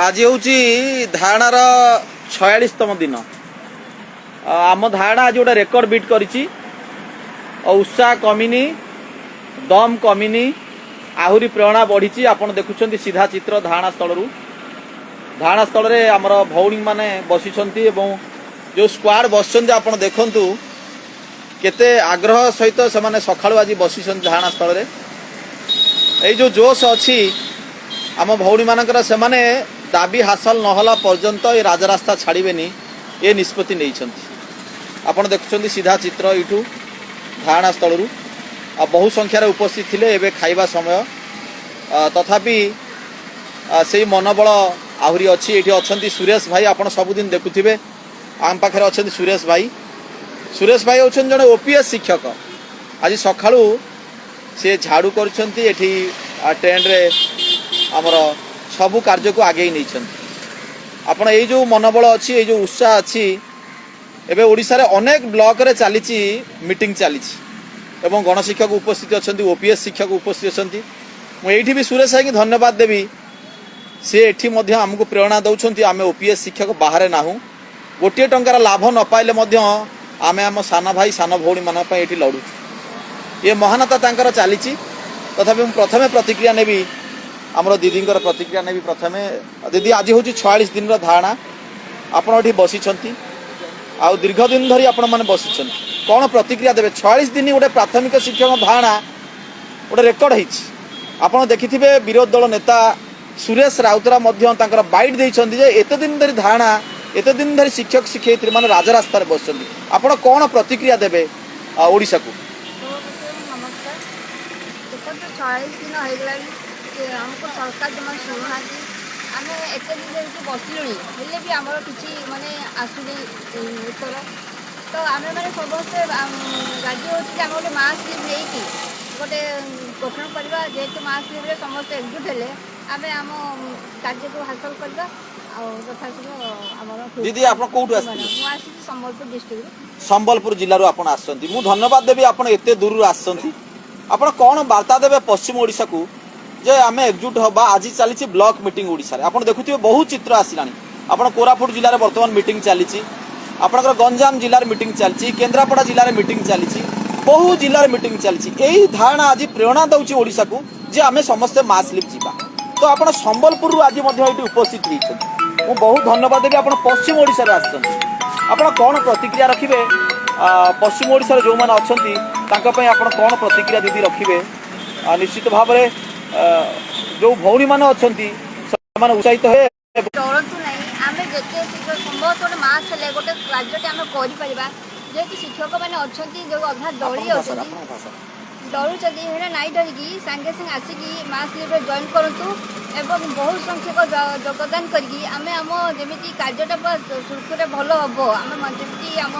ଆଜି ହେଉଛି ଧାରଣାର 46ତମ ଦିନ। ଆମ ଧାରଣା ଆଜି ଗୋଟେ ରେକର୍ଡ ବିଟ୍ କରିଛି। ଆଉ ଉତ୍ସାହ କମିନି, ଦମ୍ କମିନି, ଆହୁରି ପ୍ରେରଣା ବଢ଼ିଛି। ଆପଣ ଦେଖୁଛନ୍ତି ସିଧା ଚିତ୍ର ଧାରଣା ସ୍ଥଳରୁ। ଧାରଣା ସ୍ଥଳରେ ଆମର ଭଉଣୀମାନେ ବସିଛନ୍ତି ଏବଂ ଯେଉଁ ସ୍କ୍ୱାଡ୍ ବସିଛନ୍ତି, ଆପଣ ଦେଖନ୍ତୁ କେତେ ଆଗ୍ରହ ସହିତ ସେମାନେ ସକାଳୁ ଆଜି ବସିଛନ୍ତି ଧାରଣା ସ୍ଥଳରେ। ଏଇ ଯେଉଁ ଜୋଶ ଅଛି ଆମ ଭଉଣୀମାନଙ୍କର, ସେମାନେ ଦାବି ହାସଲ ନହେଲା ପର୍ଯ୍ୟନ୍ତ ଏ ରାଜରାସ୍ତା ଛାଡ଼ିବେନି, ଏ ନିଷ୍ପତ୍ତି ନେଇଛନ୍ତି। ଆପଣ ଦେଖୁଛନ୍ତି ସିଧା ଚିତ୍ର ଏଇଠୁ ଧାରଣା ସ୍ଥଳରୁ। ଆଉ ବହୁ ସଂଖ୍ୟାରେ ଉପସ୍ଥିତ ଥିଲେ। ଏବେ ଖାଇବା ସମୟ, ତଥାପି ସେଇ ମନୋବଳ ଆହୁରି ଅଛି। ଏଇଠି ଅଛନ୍ତି ସୁରେଶ ଭାଇ, ଆପଣ ସବୁଦିନ ଦେଖୁଥିବେ। ଆମ ପାଖରେ ଅଛନ୍ତି ସୁରେଶ ଭାଇ। ସୁରେଶ ଭାଇ ହେଉଛନ୍ତି ଜଣେ ଓପିଏସ୍ ଶିକ୍ଷକ। ଆଜି ସକାଳୁ ସେ ଝାଡ଼ୁ କରୁଛନ୍ତି ଏଠି, ଟେଣ୍ଟରେ ଆମର ସବୁ କାର୍ଯ୍ୟକୁ ଆଗେଇ ନେଇଛନ୍ତି। ଆପଣ ଏଇ ଯେଉଁ ମନୋବଳ ଅଛି, ଏଇ ଯେଉଁ ଉତ୍ସାହ ଅଛି, ଏବେ ଓଡ଼ିଶାରେ ଅନେକ ବ୍ଲକରେ ଚାଲିଛି, ମିଟିଂ ଚାଲିଛି ଏବଂ ଗଣଶିକ୍ଷକ ଉପସ୍ଥିତ ଅଛନ୍ତି, ଓପିଏସ୍ ଶିକ୍ଷକ ଉପସ୍ଥିତ ଅଛନ୍ତି। ମୁଁ ଏଇଠି ବି ସୁରେଶ ଭାଇଙ୍କୁ ଧନ୍ୟବାଦ ଦେବି। ସେ ଏଠି ମଧ୍ୟ ଆମକୁ ପ୍ରେରଣା ଦେଉଛନ୍ତି। ଆମେ ଓପିଏସ୍ ଶିକ୍ଷକ ବାହାରେ ନାହୁଁ। ଗୋଟିଏ ଟଙ୍କାର ଲାଭ ନ ପାଇଲେ ମଧ୍ୟ ଆମେ ଆମ ସାନ ଭାଇ, ସାନ ଭଉଣୀମାନଙ୍କ ପାଇଁ ଏଠି ଲଢ଼ୁଛୁ। ଏ ମହାନତା ତାଙ୍କର ଚାଲିଛି। ତଥାପି ମୁଁ ପ୍ରଥମେ ପ୍ରତିକ୍ରିୟା ନେବି, ଆମର ଦିଦିଙ୍କର ପ୍ରତିକ୍ରିୟା ନେବି ପ୍ରଥମେ। ଦିଦି, ଆଜି ହେଉଛି 46 ଦିନର ଧାରଣା। ଆପଣ ଏଠି ବସିଛନ୍ତି ଆଉ ଦୀର୍ଘ ଦିନ ଧରି ଆପଣମାନେ ବସିଛନ୍ତି। କ'ଣ ପ୍ରତିକ୍ରିୟା ଦେବେ? 46 ଦିନ ଗୋଟେ ପ୍ରାଥମିକ ଶିକ୍ଷକ ଧାରଣା ଗୋଟେ ରେକର୍ଡ ହେଇଛି। ଆପଣ ଦେଖିଥିବେ, ବିରୋଧୀ ଦଳ ନେତା ସୁରେଶ ରାଉତରା ମଧ୍ୟ ତାଙ୍କର ବାଇଟ୍ ଦେଇଛନ୍ତି ଯେ ଏତେ ଦିନ ଧରି ଧାରଣା, ଏତେ ଦିନ ଧରି ଶିକ୍ଷକ ଶିକ୍ଷୟିତ୍ରୀ ମାନେ ରାଜରାସ୍ତାରେ ବସିଛନ୍ତି। ଆପଣ କ'ଣ ପ୍ରତିକ୍ରିୟା ଦେବେ ଓଡ଼ିଶାକୁ? ସର୍ବପ୍ରଥମେ ନମସ୍କାର। ଦେଖନ୍ତୁ, 46 ଦିନ ହେଇଗଲାଣି ଯେ ଆମକୁ ସରକାର ଜମା ଶୁଣୁନାହାନ୍ତି। ଆମେ ଏତେ ଦିନ ଧରିକି ବସିଲୁଣି, ହେଲେ ବି ଆମର କିଛି ମାନେ ଆସୁନି ଉତ୍ତର। ତ ଆମେମାନେ ସମସ୍ତେ ରାଜି ହେଉଛୁ ଯେ ଆମେ ଗୋଟେ ମାସ୍ ଲିଭ୍ ନେଇକି ଗୋଟେ ଗଠନ କରିବା। ଯେହେତୁ ମାସ୍ ଲିଭ୍ରେ ସମସ୍ତେ ଏକଜୁଟ ହେଲେ ଆମେ ଆମ କାର୍ଯ୍ୟକୁ ହାସଲ କରିବା ଆଉ ଯଥାଶୀଘ୍ର ଆମର ଦିଦି, ଆପଣ କୋଉଠୁ ଆସିଥିଲେ? ମୁଁ ଆସିଛି ସମ୍ବଲପୁର ଡିଷ୍ଟ୍ରିକ୍ଟରୁ। ସମ୍ବଲପୁର ଜିଲ୍ଲାରୁ ଆପଣ ଆସିଛନ୍ତି। ମୁଁ ଧନ୍ୟବାଦ ଦେବି, ଆପଣ ଏତେ ଦୂରରୁ ଆସିଛନ୍ତି। ଆପଣ କ'ଣ ବାର୍ତ୍ତା ଦେବେ ପଶ୍ଚିମ ଓଡ଼ିଶାକୁ ଯେ ଆମେ ଏକଜୁଟ ହବା? ଆଜି ଚାଲିଛି ବ୍ଲକ ମିଟିଂ ଓଡ଼ିଶାରେ। ଆପଣ ଦେଖୁଥିବେ, ବହୁତ ଚିତ୍ର ଆସିଲାଣି। ଆପଣ କୋରାପୁଟ ଜିଲ୍ଲାରେ ବର୍ତ୍ତମାନ ମିଟିଂ ଚାଲିଛି, ଆପଣଙ୍କର ଗଞ୍ଜାମ ଜିଲ୍ଲାରେ ମିଟିଂ ଚାଲିଛି, କେନ୍ଦ୍ରାପଡ଼ା ଜିଲ୍ଲାରେ ମିଟିଂ ଚାଲିଛି, ବହୁ ଜିଲ୍ଲାରେ ମିଟିଂ ଚାଲିଛି। ଏଇ ଧାରଣା ଆଜି ପ୍ରେରଣା ଦେଉଛି ଓଡ଼ିଶାକୁ ଯେ ଆମେ ସମସ୍ତେ ମାସ୍ ଲିଭ୍ ଯିବା। ତ ଆପଣ ସମ୍ବଲପୁରରୁ ଆଜି ମଧ୍ୟ ଏଇଠି ଉପସ୍ଥିତ ହେଇଛନ୍ତି। ମୁଁ ବହୁତ ଧନ୍ୟବାଦ ଦେବି, ଆପଣ ପଶ୍ଚିମ ଓଡ଼ିଶାରୁ ଆସିଛନ୍ତି। ଆପଣ କ'ଣ ପ୍ରତିକ୍ରିୟା ରଖିବେ? ପଶ୍ଚିମ ଓଡ଼ିଶାରେ ଯେଉଁମାନେ ଅଛନ୍ତି, ତାଙ୍କ ପାଇଁ ଆପଣ କ'ଣ ପ୍ରତିକ୍ରିୟା ଦିଦି ରଖିବେ? ନିଶ୍ଚିତ ଭାବରେ ଯେଉଁ ଭଉଣୀମାନେ ଅଛନ୍ତି, ସେମାନେ ଉତ୍ସାହିତ ହେବେ। ଡରନ୍ତୁ ନାହିଁ। ଆମେ ଯେତେ ଶୀଘ୍ର ସମ୍ଭବ ଗୋଟେ ମାସ୍ ହେଲେ ଗୋଟେ କାର୍ଯ୍ୟଟି ଆମେ କରିପାରିବା। ଯେହେତୁ ଶିକ୍ଷକମାନେ ଅଛନ୍ତି, ଯେଉଁ ଅଧା ଡରି ଆପଣଙ୍କ ଭାଷାରେ, ଯାଉଛନ୍ତି, ଆପଣଙ୍କ ଭାଷାରେ। ଡରୁଛନ୍ତି, ସେଇଟା ନାଇଁ ଡରିକି ସାଙ୍ଗେ ସାଙ୍ଗେ ଆସିକି ମାସ୍ ଲିଭ୍ରେ ଜଏନ୍ କରନ୍ତୁ ଏବଂ ବହୁ ସଂଖ୍ୟକ ଯୋଗଦାନ କରିକି ଆମେ ଆମ ଯେମିତି କାର୍ଯ୍ୟଟା ପୁରା ସୁରୁଖୁରୁରେ ଭଲ ହେବ, ଆମେ ଯେମିତି ଆମ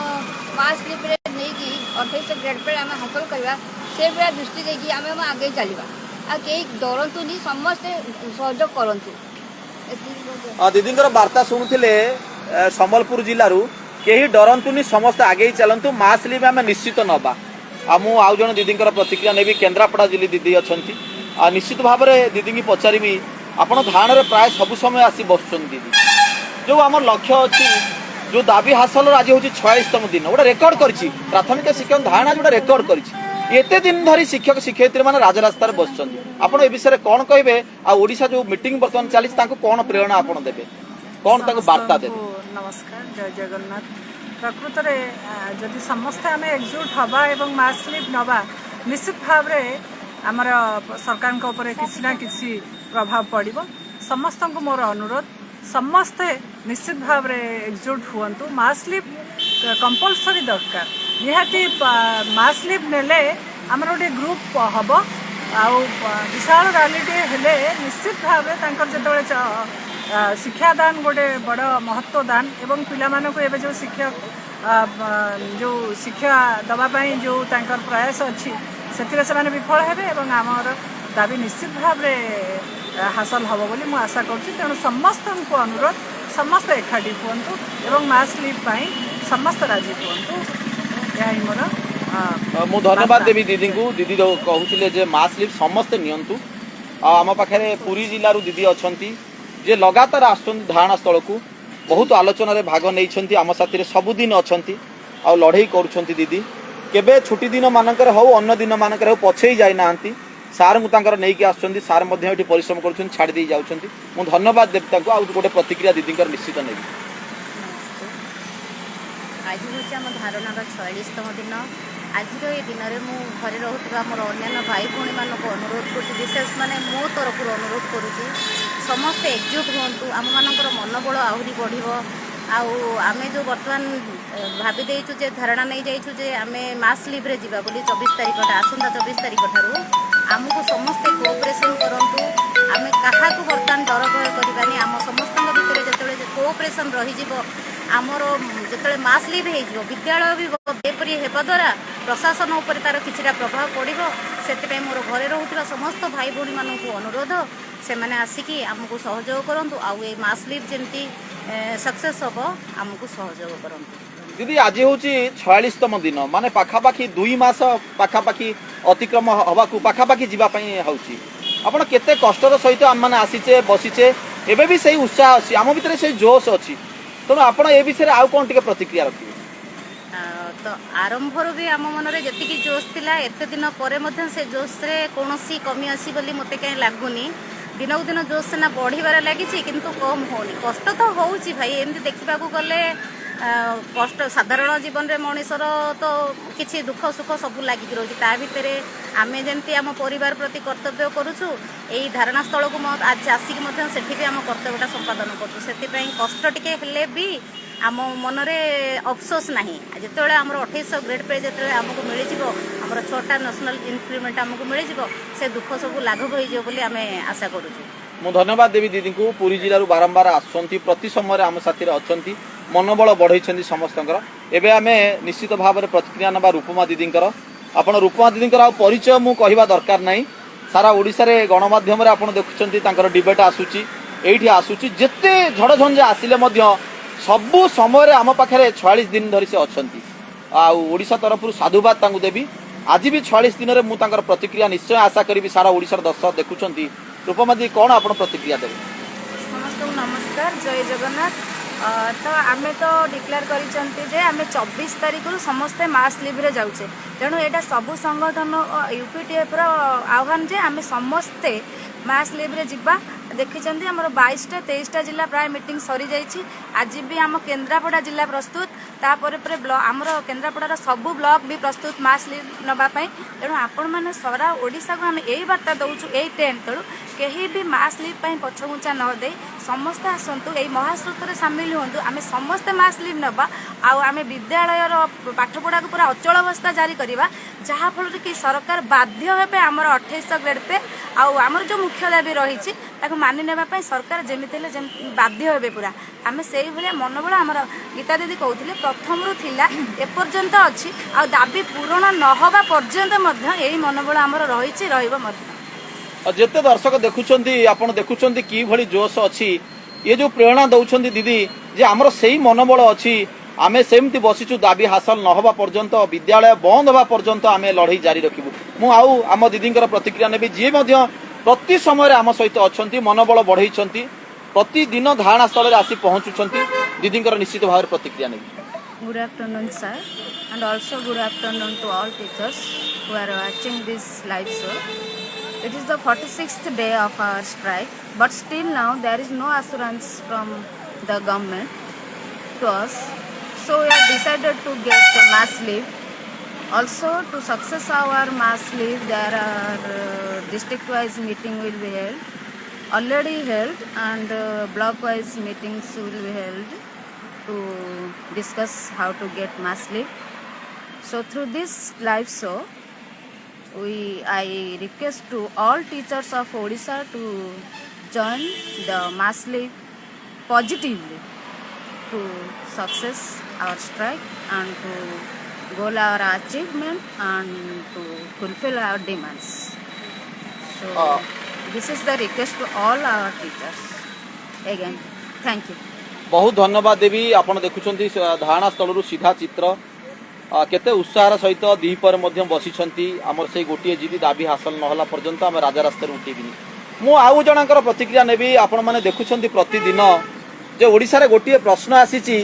ମାସ୍ ଲିଭ୍ରେ ନେଇକି 28 ଗ୍ରେଡ୍ ପେ ଆମେ ହାସଲ କରିବା, ସେଇଭଳିଆ ଦୃଷ୍ଟି ଦେଇକି ଆମେ ଆମ ଆଗେଇ ଚାଲିବା। ଆଉ କେହି ଡରନ୍ତୁନି, ସମସ୍ତେ ସହଯୋଗ କରନ୍ତୁ, ଏତିକି। ଦିଦିଙ୍କର ବାର୍ତ୍ତା ଶୁଣୁଥିଲେ ସମ୍ବଲପୁର ଜିଲ୍ଲାରୁ। କେହି ଡରନ୍ତୁନି, ସମସ୍ତେ ଆଗେଇ ଚାଲନ୍ତୁ, ମାସ୍ ଲିଭ୍ ଆମେ ନିଶ୍ଚିତ ନବା। ଆଉ ମୁଁ ଆଉ ଜଣେ ଦିଦିଙ୍କର ପ୍ରତିକ୍ରିୟା ନେବି। କେନ୍ଦ୍ରାପଡ଼ା ଜିଲ୍ଲା ଦିଦି ଅଛନ୍ତି। ଆଉ ନିଶ୍ଚିତ ଭାବରେ ଦିଦିଙ୍କୁ ପଚାରିବି, ଆପଣ ଧାରଣାରେ ପ୍ରାୟ ସବୁ ସମୟ ଆସି ବସୁଛନ୍ତି। ଦିଦି, ଯେଉଁ ଆମର ଲକ୍ଷ୍ୟ ଅଛି, ଯେଉଁ ଦାବି ହାସଲର ଆଜି ହେଉଛି 46ତମ ଦିନ, ଗୋଟେ ରେକର୍ଡ କରିଛି ପ୍ରାଥମିକ ଶିକ୍ଷକ ଧାରଣା, ଗୋଟେ ରେକର୍ଡ କରିଛି। ଏତେ ଦିନ ଧରି ଶିକ୍ଷକ ଶିକ୍ଷୟିତ୍ରୀ ମାନେ ରାଜରାସ୍ତାରେ ବସିଛନ୍ତି। ଆପଣ ଏ ବିଷୟରେ କ'ଣ କହିବେ? ଆଉ ଓଡ଼ିଶା ଯୋଉ ମିଟିଂ ବର୍ତ୍ତମାନ ଚାଲିଛି, ତାଙ୍କୁ କ'ଣ ପ୍ରେରଣା ଆପଣ ଦେବେ? କ'ଣ ତାଙ୍କୁ ବାର୍ତ୍ତା ଦେବେ? ସମସ୍ତଙ୍କୁ ନମସ୍କାର, ଜୟ ଜଗନ୍ନାଥ। ପ୍ରକୃତରେ ଯଦି ସମସ୍ତେ ଆମେ ଏକଜୁଟ ହବା ଏବଂ ମାସ୍ ଲିଭ୍ ନେବା, ନିଶ୍ଚିତ ଭାବରେ ଆମର ସରକାରଙ୍କ ଉପରେ କିଛି ନା କିଛି ପ୍ରଭାବ ପଡ଼ିବ। ସମସ୍ତଙ୍କୁ ମୋର ଅନୁରୋଧ, ସମସ୍ତେ ନିଶ୍ଚିତ ଭାବରେ ଏକଜୁଟ ହୁଅନ୍ତୁ। ମାସ୍ ଲିଭ୍ କମ୍ପଲସରି ଦରକାର ନିହାତି। ମାସ୍ ଲିଭ୍ ନେଲେ ଆମର ଗୋଟେ ଗ୍ରୁପ୍ ହବ ଆଉ ବିଶାଳ ରାଲିଟିଏ ହେଲେ ନିଶ୍ଚିତ ଭାବରେ ତାଙ୍କର ଯେତେବେଳେ ଶିକ୍ଷାଦାନ ଗୋଟେ ବଡ଼ ମହତ୍ଵ ଦାନ ଏବଂ ପିଲାମାନଙ୍କୁ ଏବେ ଯେଉଁ ଶିକ୍ଷକ ଯେଉଁ ଶିକ୍ଷା ଦେବା ପାଇଁ ଯେଉଁ ତାଙ୍କର ପ୍ରୟାସ ଅଛି, ସେଥିରେ ସେମାନେ ବିଫଳ ହେବେ ଏବଂ ଆମର ଦାବି ନିଶ୍ଚିତ ଭାବରେ ହାସଲ ହେବ ବୋଲି ମୁଁ ଆଶା କରୁଛି। ତେଣୁ ସମସ୍ତଙ୍କୁ ଅନୁରୋଧ, ସମସ୍ତେ ଏକାଠି ହୁଅନ୍ତୁ ଏବଂ ମାସ୍ ଲିଭ୍ ପାଇଁ ସମସ୍ତେ ରାଜି ହୁଅନ୍ତୁ। ଏହା ହିଁ ମୋର ମୁଁ ଧନ୍ୟବାଦ ବାର୍ତ୍ତା। ଦେବି ଦିଦିଙ୍କୁ। ଦିଦି ଯୋଉ କହୁଥିଲେ ଯେ ମାସ୍ ଲିଭ୍ ସମସ୍ତେ ନିଅନ୍ତୁ। ଆଉ ଆମ ପାଖରେ ପୁରୀ ଜିଲ୍ଲାରୁ ଦିଦି ଅଛନ୍ତି, ଯେ ଲଗାତାର ଆସୁଛନ୍ତି ଧାରଣା ସ୍ଥଳକୁ, ବହୁତ ଆଲୋଚନାରେ ଭାଗ ନେଇଛନ୍ତି, ଆମ ସାଥିରେ ସବୁଦିନ ଅଛନ୍ତି ଆଉ ଲଢ଼େଇ କରୁଛନ୍ତି। ଦିଦି କେବେ ଛୁଟି ଦିନ ମାନଙ୍କରେ ହଉ, ଅନ୍ୟ ଦିନ ମାନଙ୍କରେ ହଉ, ପଛେଇ ଯାଇନାହାନ୍ତି। ସାର୍ଙ୍କୁ ତାଙ୍କର ନେଇକି ଆସୁଛନ୍ତି। ସାର୍ ମଧ୍ୟ ଏଠି ପରିଶ୍ରମ କରୁଛନ୍ତି, ଛାଡ଼ି ଦେଇ ଯାଉଛନ୍ତି। ମୁଁ ଧନ୍ୟବାଦ ଦେବି ତାଙ୍କୁ। ଆଉ ଗୋଟେ ପ୍ରତିକ୍ରିୟା ଦିଦିଙ୍କର ନିଶ୍ଚିତ ନେବି। ନମସ୍ତେ। ଆଜି ହେଉଛି ଆମ ଧାରଣାର 46ତମ ଦିନ। ଆଜିର ଏ ଦିନରେ ମୁଁ ଘରେ ରହୁଥିବା ମୋର ଅନ୍ୟାନ୍ୟ ଭାଇ ଭଉଣୀମାନଙ୍କୁ ଅନୁରୋଧ କରୁଛି, ବିଶେଷ ମାନେ ମୋ ତରଫରୁ ଅନୁରୋଧ କରୁଛି, ସମସ୍ତେ ଏକଜୁଟ ହୁଅନ୍ତୁ। ଆମମାନଙ୍କର ମନୋବଳ ଆହୁରି ବଢ଼ିବ। ଆଉ ଆମେ ଯେଉଁ ବର୍ତ୍ତମାନ ଭାବି ଦେଇଛୁ ଯେ ଧାରଣା ନେଇଯାଇଛୁ ଯେ ଆମେ ମାସ୍ ଲିଭ୍ରେ ଯିବା ବୋଲି 24 ତାରିଖଟା, ଆସନ୍ତା 24 ତାରିଖ ଠାରୁ ଆମକୁ ସମସ୍ତେ କୋଅପରେସନ୍ କରନ୍ତୁ। ଆମେ କାହାକୁ ବର୍ତ୍ତମାନ ଡର ଭୟ କରିବାନି। ଆମ ସମସ୍ତଙ୍କ ଭିତରେ ଯେତେବେଳେ କୋଅପରେସନ୍ ରହିଯିବ, ଆମର ଯେତେବେଳେ ମାସ୍ ଲିଭ୍ ହେଇଯିବ, ବିଦ୍ୟାଳୟ ବି ବନ୍ଦ। ଏପରି ହେବା ଦ୍ୱାରା ପ୍ରଶାସନ ଉପରେ ତାର କିଛିଟା ପ୍ରଭାବ ପଡ଼ିବ। ସେଥିପାଇଁ ମୋର ଘରେ ରହୁଥିବା ସମସ୍ତ ଭାଇ ଭଉଣୀମାନଙ୍କୁ ଅନୁରୋଧ, ସେମାନେ ଆସିକି ଆମକୁ ସହଯୋଗ କରନ୍ତୁ ଆଉ ଏ ମାସ୍ ଲିଭ୍ ଯେମିତି ସକ୍ସେସ୍ ହେବ, ଆମକୁ ସହଯୋଗ କରନ୍ତୁ। ଦିଦି, ଆଜି ହେଉଛି 46ତମ ଦିନ, ମାନେ ପାଖାପାଖି 2 ମାସ ପାଖାପାଖି ଅତିକ୍ରମ ହବାକୁ ପାଖାପାଖି ଯିବା ପାଇଁ ହେଉଛି। ଆପଣ କେତେ କଷ୍ଟର ସହିତ ଆମମାନେ ଆସିଛେ, ବସିଛେ, ଏବେ ବି ସେଇ ଉତ୍ସାହ ଅଛି ଆମ ଭିତରେ, ସେଇ ଜୋଶ ଅଛି। ତେଣୁ ଆପଣ ଏ ବିଷୟରେ ଆଉ କ'ଣ ଟିକେ ପ୍ରତିକ୍ରିୟା ରଖିବେ? ତ ଆରମ୍ଭରୁ ବି ଆମ ମନରେ ଯେତିକି ଜୋଶ ଥିଲା, ଏତେ ଦିନ ପରେ ମଧ୍ୟ ସେ ଜୋଶରେ କୌଣସି କମି ଅଛି ବୋଲି ମୋତେ କାହିଁ ଲାଗୁନି। ଦିନକୁ ଦିନ ଜୋଶ ସିନା ବଢ଼ିବାରେ ଲାଗିଛି, କିନ୍ତୁ କମ୍ ହଉନି। କଷ୍ଟ ତ ହଉଛି ଭାଇ। ଏମିତି ଦେଖିବାକୁ ଗଲେ କଷ୍ଟ ସାଧାରଣ ଜୀବନରେ ମଣିଷର ତ କିଛି ଦୁଃଖ ସୁଖ ସବୁ ଲାଗିକି ରହୁଛି। ତା ଭିତରେ ଆମେ ଯେମିତି ଆମ ପରିବାର ପ୍ରତି କର୍ତ୍ତବ୍ୟ କରୁଛୁ, ଏଇ ଧାରଣା ସ୍ଥଳକୁ ଆଜି ଆସିକି ମଧ୍ୟ ସେଠି ବି ଆମ କର୍ତ୍ତବ୍ୟଟା ସମ୍ପାଦନ କରୁଛୁ। ସେଥିପାଇଁ କଷ୍ଟ ଟିକେ ହେଲେ ବି ଆମ ମନରେ ଅଫସୋସ ନାହିଁ। ଯେତେବେଳେ ଆମର 2800 ଗ୍ରେଡ୍ ପେ ଯେତେବେଳେ ଆମକୁ ମିଳିଯିବ, ଆମର ଛଅଟା ନ୍ୟାସନାଲ ଇନକ୍ରିମେଣ୍ଟ ଆମକୁ ମିଳିଯିବ, ସେ ଦୁଃଖ ସବୁ ଲାଘବ ହେଇଯିବ ବୋଲି ଆମେ ଆଶା କରୁଛୁ। ମୁଁ ଧନ୍ୟବାଦ ଦେବି ଦିଦିଙ୍କୁ। ପୁରୀ ଜିଲ୍ଲାରୁ ବାରମ୍ବାର ଆସୁଛନ୍ତି, ପ୍ରତି ସମୟରେ ଆମ ସାଥିରେ ଅଛନ୍ତି, ମନୋବଳ ବଢ଼େଇଛନ୍ତି ସମସ୍ତଙ୍କର। ଏବେ ଆମେ ନିଶ୍ଚିତ ଭାବରେ ପ୍ରତିକ୍ରିୟା ନେବା ରୂପମା ଦିଦିଙ୍କର। ଆପଣ ରୂପମା ଦିଦିଙ୍କର ଆଉ ପରିଚୟ ମୁଁ କହିବା ଦରକାର ନାହିଁ। ସାରା ଓଡ଼ିଶାରେ ଗଣମାଧ୍ୟମରେ ଆପଣ ଦେଖୁଛନ୍ତି, ତାଙ୍କର ଡିବେଟ୍ ଆସୁଛି, ଏଇଠି ଆସୁଛି। ଯେତେ ଝଡ଼ଝଞ୍ଜା ଆସିଲେ ମଧ୍ୟ ସବୁ ସମୟରେ ଆମ ପାଖରେ 46 ଦିନ ଧରି ସେ ଅଛନ୍ତି। ଆଉ ଓଡ଼ିଶା ତରଫରୁ ସାଧୁବାଦ ତାଙ୍କୁ ଦେବି। ଆଜି ବି 46 ଦିନରେ ମୁଁ ତାଙ୍କର ପ୍ରତିକ୍ରିୟା ନିଶ୍ଚୟ ଆଶା କରିବି। ସାରା ଓଡ଼ିଶାର ଦର୍ଶକ ଦେଖୁଛନ୍ତି। ରୂପମା ଦିଦି, କ'ଣ ଆପଣ ପ୍ରତିକ୍ରିୟା ଦେବେ? ସମସ୍ତଙ୍କୁ ନମସ୍କାର, ଜୟ ଜଗନ୍ନାଥ। ତ ଆମେ ତ ଡିକ୍ଲେୟାର କରିଛନ୍ତି ଯେ ଆମେ 24 ତାରିଖରୁ ସମସ୍ତେ ମାସ୍ ଲିଭ୍ରେ ଯାଉଛେ। ତେଣୁ ଏଇଟା ସବୁ ସଂଗଠନ ୟୁପିଟିଏଫ୍ର ଆହ୍ୱାନ ଯେ ଆମେ ସମସ୍ତେ ମାସ୍ ଲିଭ୍ରେ ଯିବା। ଦେଖିଛନ୍ତି, ଆମର 22ଟା 23ଟା ଜିଲ୍ଲା ପ୍ରାୟ ମିଟିଂ ସରିଯାଇଛି। ଆଜି ବି ଆମ କେନ୍ଦ୍ରାପଡ଼ା ଜିଲ୍ଲା ପ୍ରସ୍ତୁତ। ତାପରେ ପରେ ଆମର କେନ୍ଦ୍ରାପଡ଼ାର ସବୁ ବ୍ଲକ ବି ପ୍ରସ୍ତୁତ ମାସ୍ ଲିଭ୍ ନେବା ପାଇଁ। ତେଣୁ ଆପଣମାନେ, ସାରା ଓଡ଼ିଶାକୁ ଆମେ ଏଇ ବାର୍ତ୍ତା ଦେଉଛୁ ଏଇ ଟେଣ୍ଟ ତଳୁ, କେହି ବି ମାସ୍ ଲିଭ୍ ପାଇଁ ପଛଘୁଞ୍ଚା ନ ଦେଇ ସମସ୍ତେ ଆସନ୍ତୁ, ଏଇ ମହାସ୍ରୋତରେ ସାମିଲ ହୁଅନ୍ତୁ। ଆମେ ସମସ୍ତେ ମାସ୍ ଲିଭ୍ ନେବା ଆଉ ଆମେ ବିଦ୍ୟାଳୟର ପାଠପଢ଼ାକୁ ପୁରା ଅଚଳ ଅବସ୍ଥା ଜାରି କରିବା, ଯାହାଫଳରେ କି ସରକାର ବାଧ୍ୟ ହେବେ ଆମର 2800 ଗ୍ରେଡ୍ ପେ ଆଉ ଆମର ଯେଉଁ ମୁଖ୍ୟ ଦାବି ରହିଛି, ତାକୁ ମାନି ନେବା ପାଇଁ ସରକାର ଯେମିତି ହେଲେ ଯେମିତି ବାଧ୍ୟ ହେବେ ପୁରା। ଆମେ ସେଇଭଳିଆ ମନୋବଳ, ଆମର ଗୀତା ଦିଦି କହୁଥିଲେ, ପ୍ରଥମରୁ ଥିଲା, ଏପର୍ଯ୍ୟନ୍ତ ଅଛି ଆଉ ଦାବି ପୂରଣ ନହେବା ପର୍ଯ୍ୟନ୍ତ ମଧ୍ୟ ଏଇ ମନୋବଳ ଆମର ରହିଛି, ରହିବ ମଧ୍ୟ। ଆଉ ଯେତେ ଦର୍ଶକ ଦେଖୁଛନ୍ତି, ଆପଣ ଦେଖୁଛନ୍ତି କିଭଳି ଜୋଶ ଅଛି। ଇଏ ଯୋଉ ପ୍ରେରଣା ଦଉଛନ୍ତି ଦିଦି ଯେ ଆମର ସେଇ ମନୋବଳ ଅଛି, ଆମେ ସେମିତି ବସିଛୁ, ଦାବି ହାସଲ ନ ହେବା ପର୍ଯ୍ୟନ୍ତ, ବିଦ୍ୟାଳୟ ବନ୍ଦ ହେବା ପର୍ଯ୍ୟନ୍ତ ଆମେ ଲଢ଼େଇ ଜାରି ରଖିବୁ। ମୁଁ ଆଉ ଆମ ଦିଦିଙ୍କର ପ୍ରତିକ୍ରିୟା ନେବି, ଯିଏ ମଧ୍ୟ ପ୍ରତି ସମୟରେ ଆମ ସହିତ ଅଛନ୍ତି, ମନୋବଳ ବଢ଼େଇଛନ୍ତି, ପ୍ରତିଦିନ ଧାରଣା ସ୍ଥଳରେ ଆସି ପହଞ୍ଚୁଛନ୍ତି। ଦିଦିଙ୍କର ନିଶ୍ଚିତ ଭାବରେ ପ୍ରତିକ୍ରିୟା ନେବି। Good afternoon, sir, and also good afternoon to all teachers who are watching this live show. It is the 46th day of our strike, but still now there is no assurance from the government to us. So we have decided to get the mass leave. Also, to success our mass leave, there are district-wise meeting will be held, already held, and block-wise meetings will be held to discuss how to get mass leave. So through this live show, we I request to all teachers of Odisha to join the mass leave positively to success our strike and to goal our achievement and to fulfill our demands. So this is the request to all our teachers. Again, thank you. ବହୁତ ଧନ୍ୟବାଦ ଦେବି। ଆପଣ ଦେଖୁଛନ୍ତି ଧାରଣା ସ୍ଥଳରୁ ସିଧା ଚିତ୍ର। କେତେ ଉତ୍ସାହର ସହିତ ଦ୍ୱିପହରେ ମଧ୍ୟ ବସିଛନ୍ତି। ଆମର ସେଇ ଗୋଟିଏ ଜିଦି, ଦାବି ହାସଲ ନହେଲା ପର୍ଯ୍ୟନ୍ତ ଆମେ ରାଜରାସ୍ତାରେ ଉଠେଇବିନି। ମୁଁ ଆଉ ଜଣଙ୍କର ପ୍ରତିକ୍ରିୟା ନେବି। ଆପଣମାନେ ଦେଖୁଛନ୍ତି ପ୍ରତିଦିନ ଯେ ଓଡ଼ିଶାରେ ଗୋଟିଏ ପ୍ରଶ୍ନ ଆସିଛି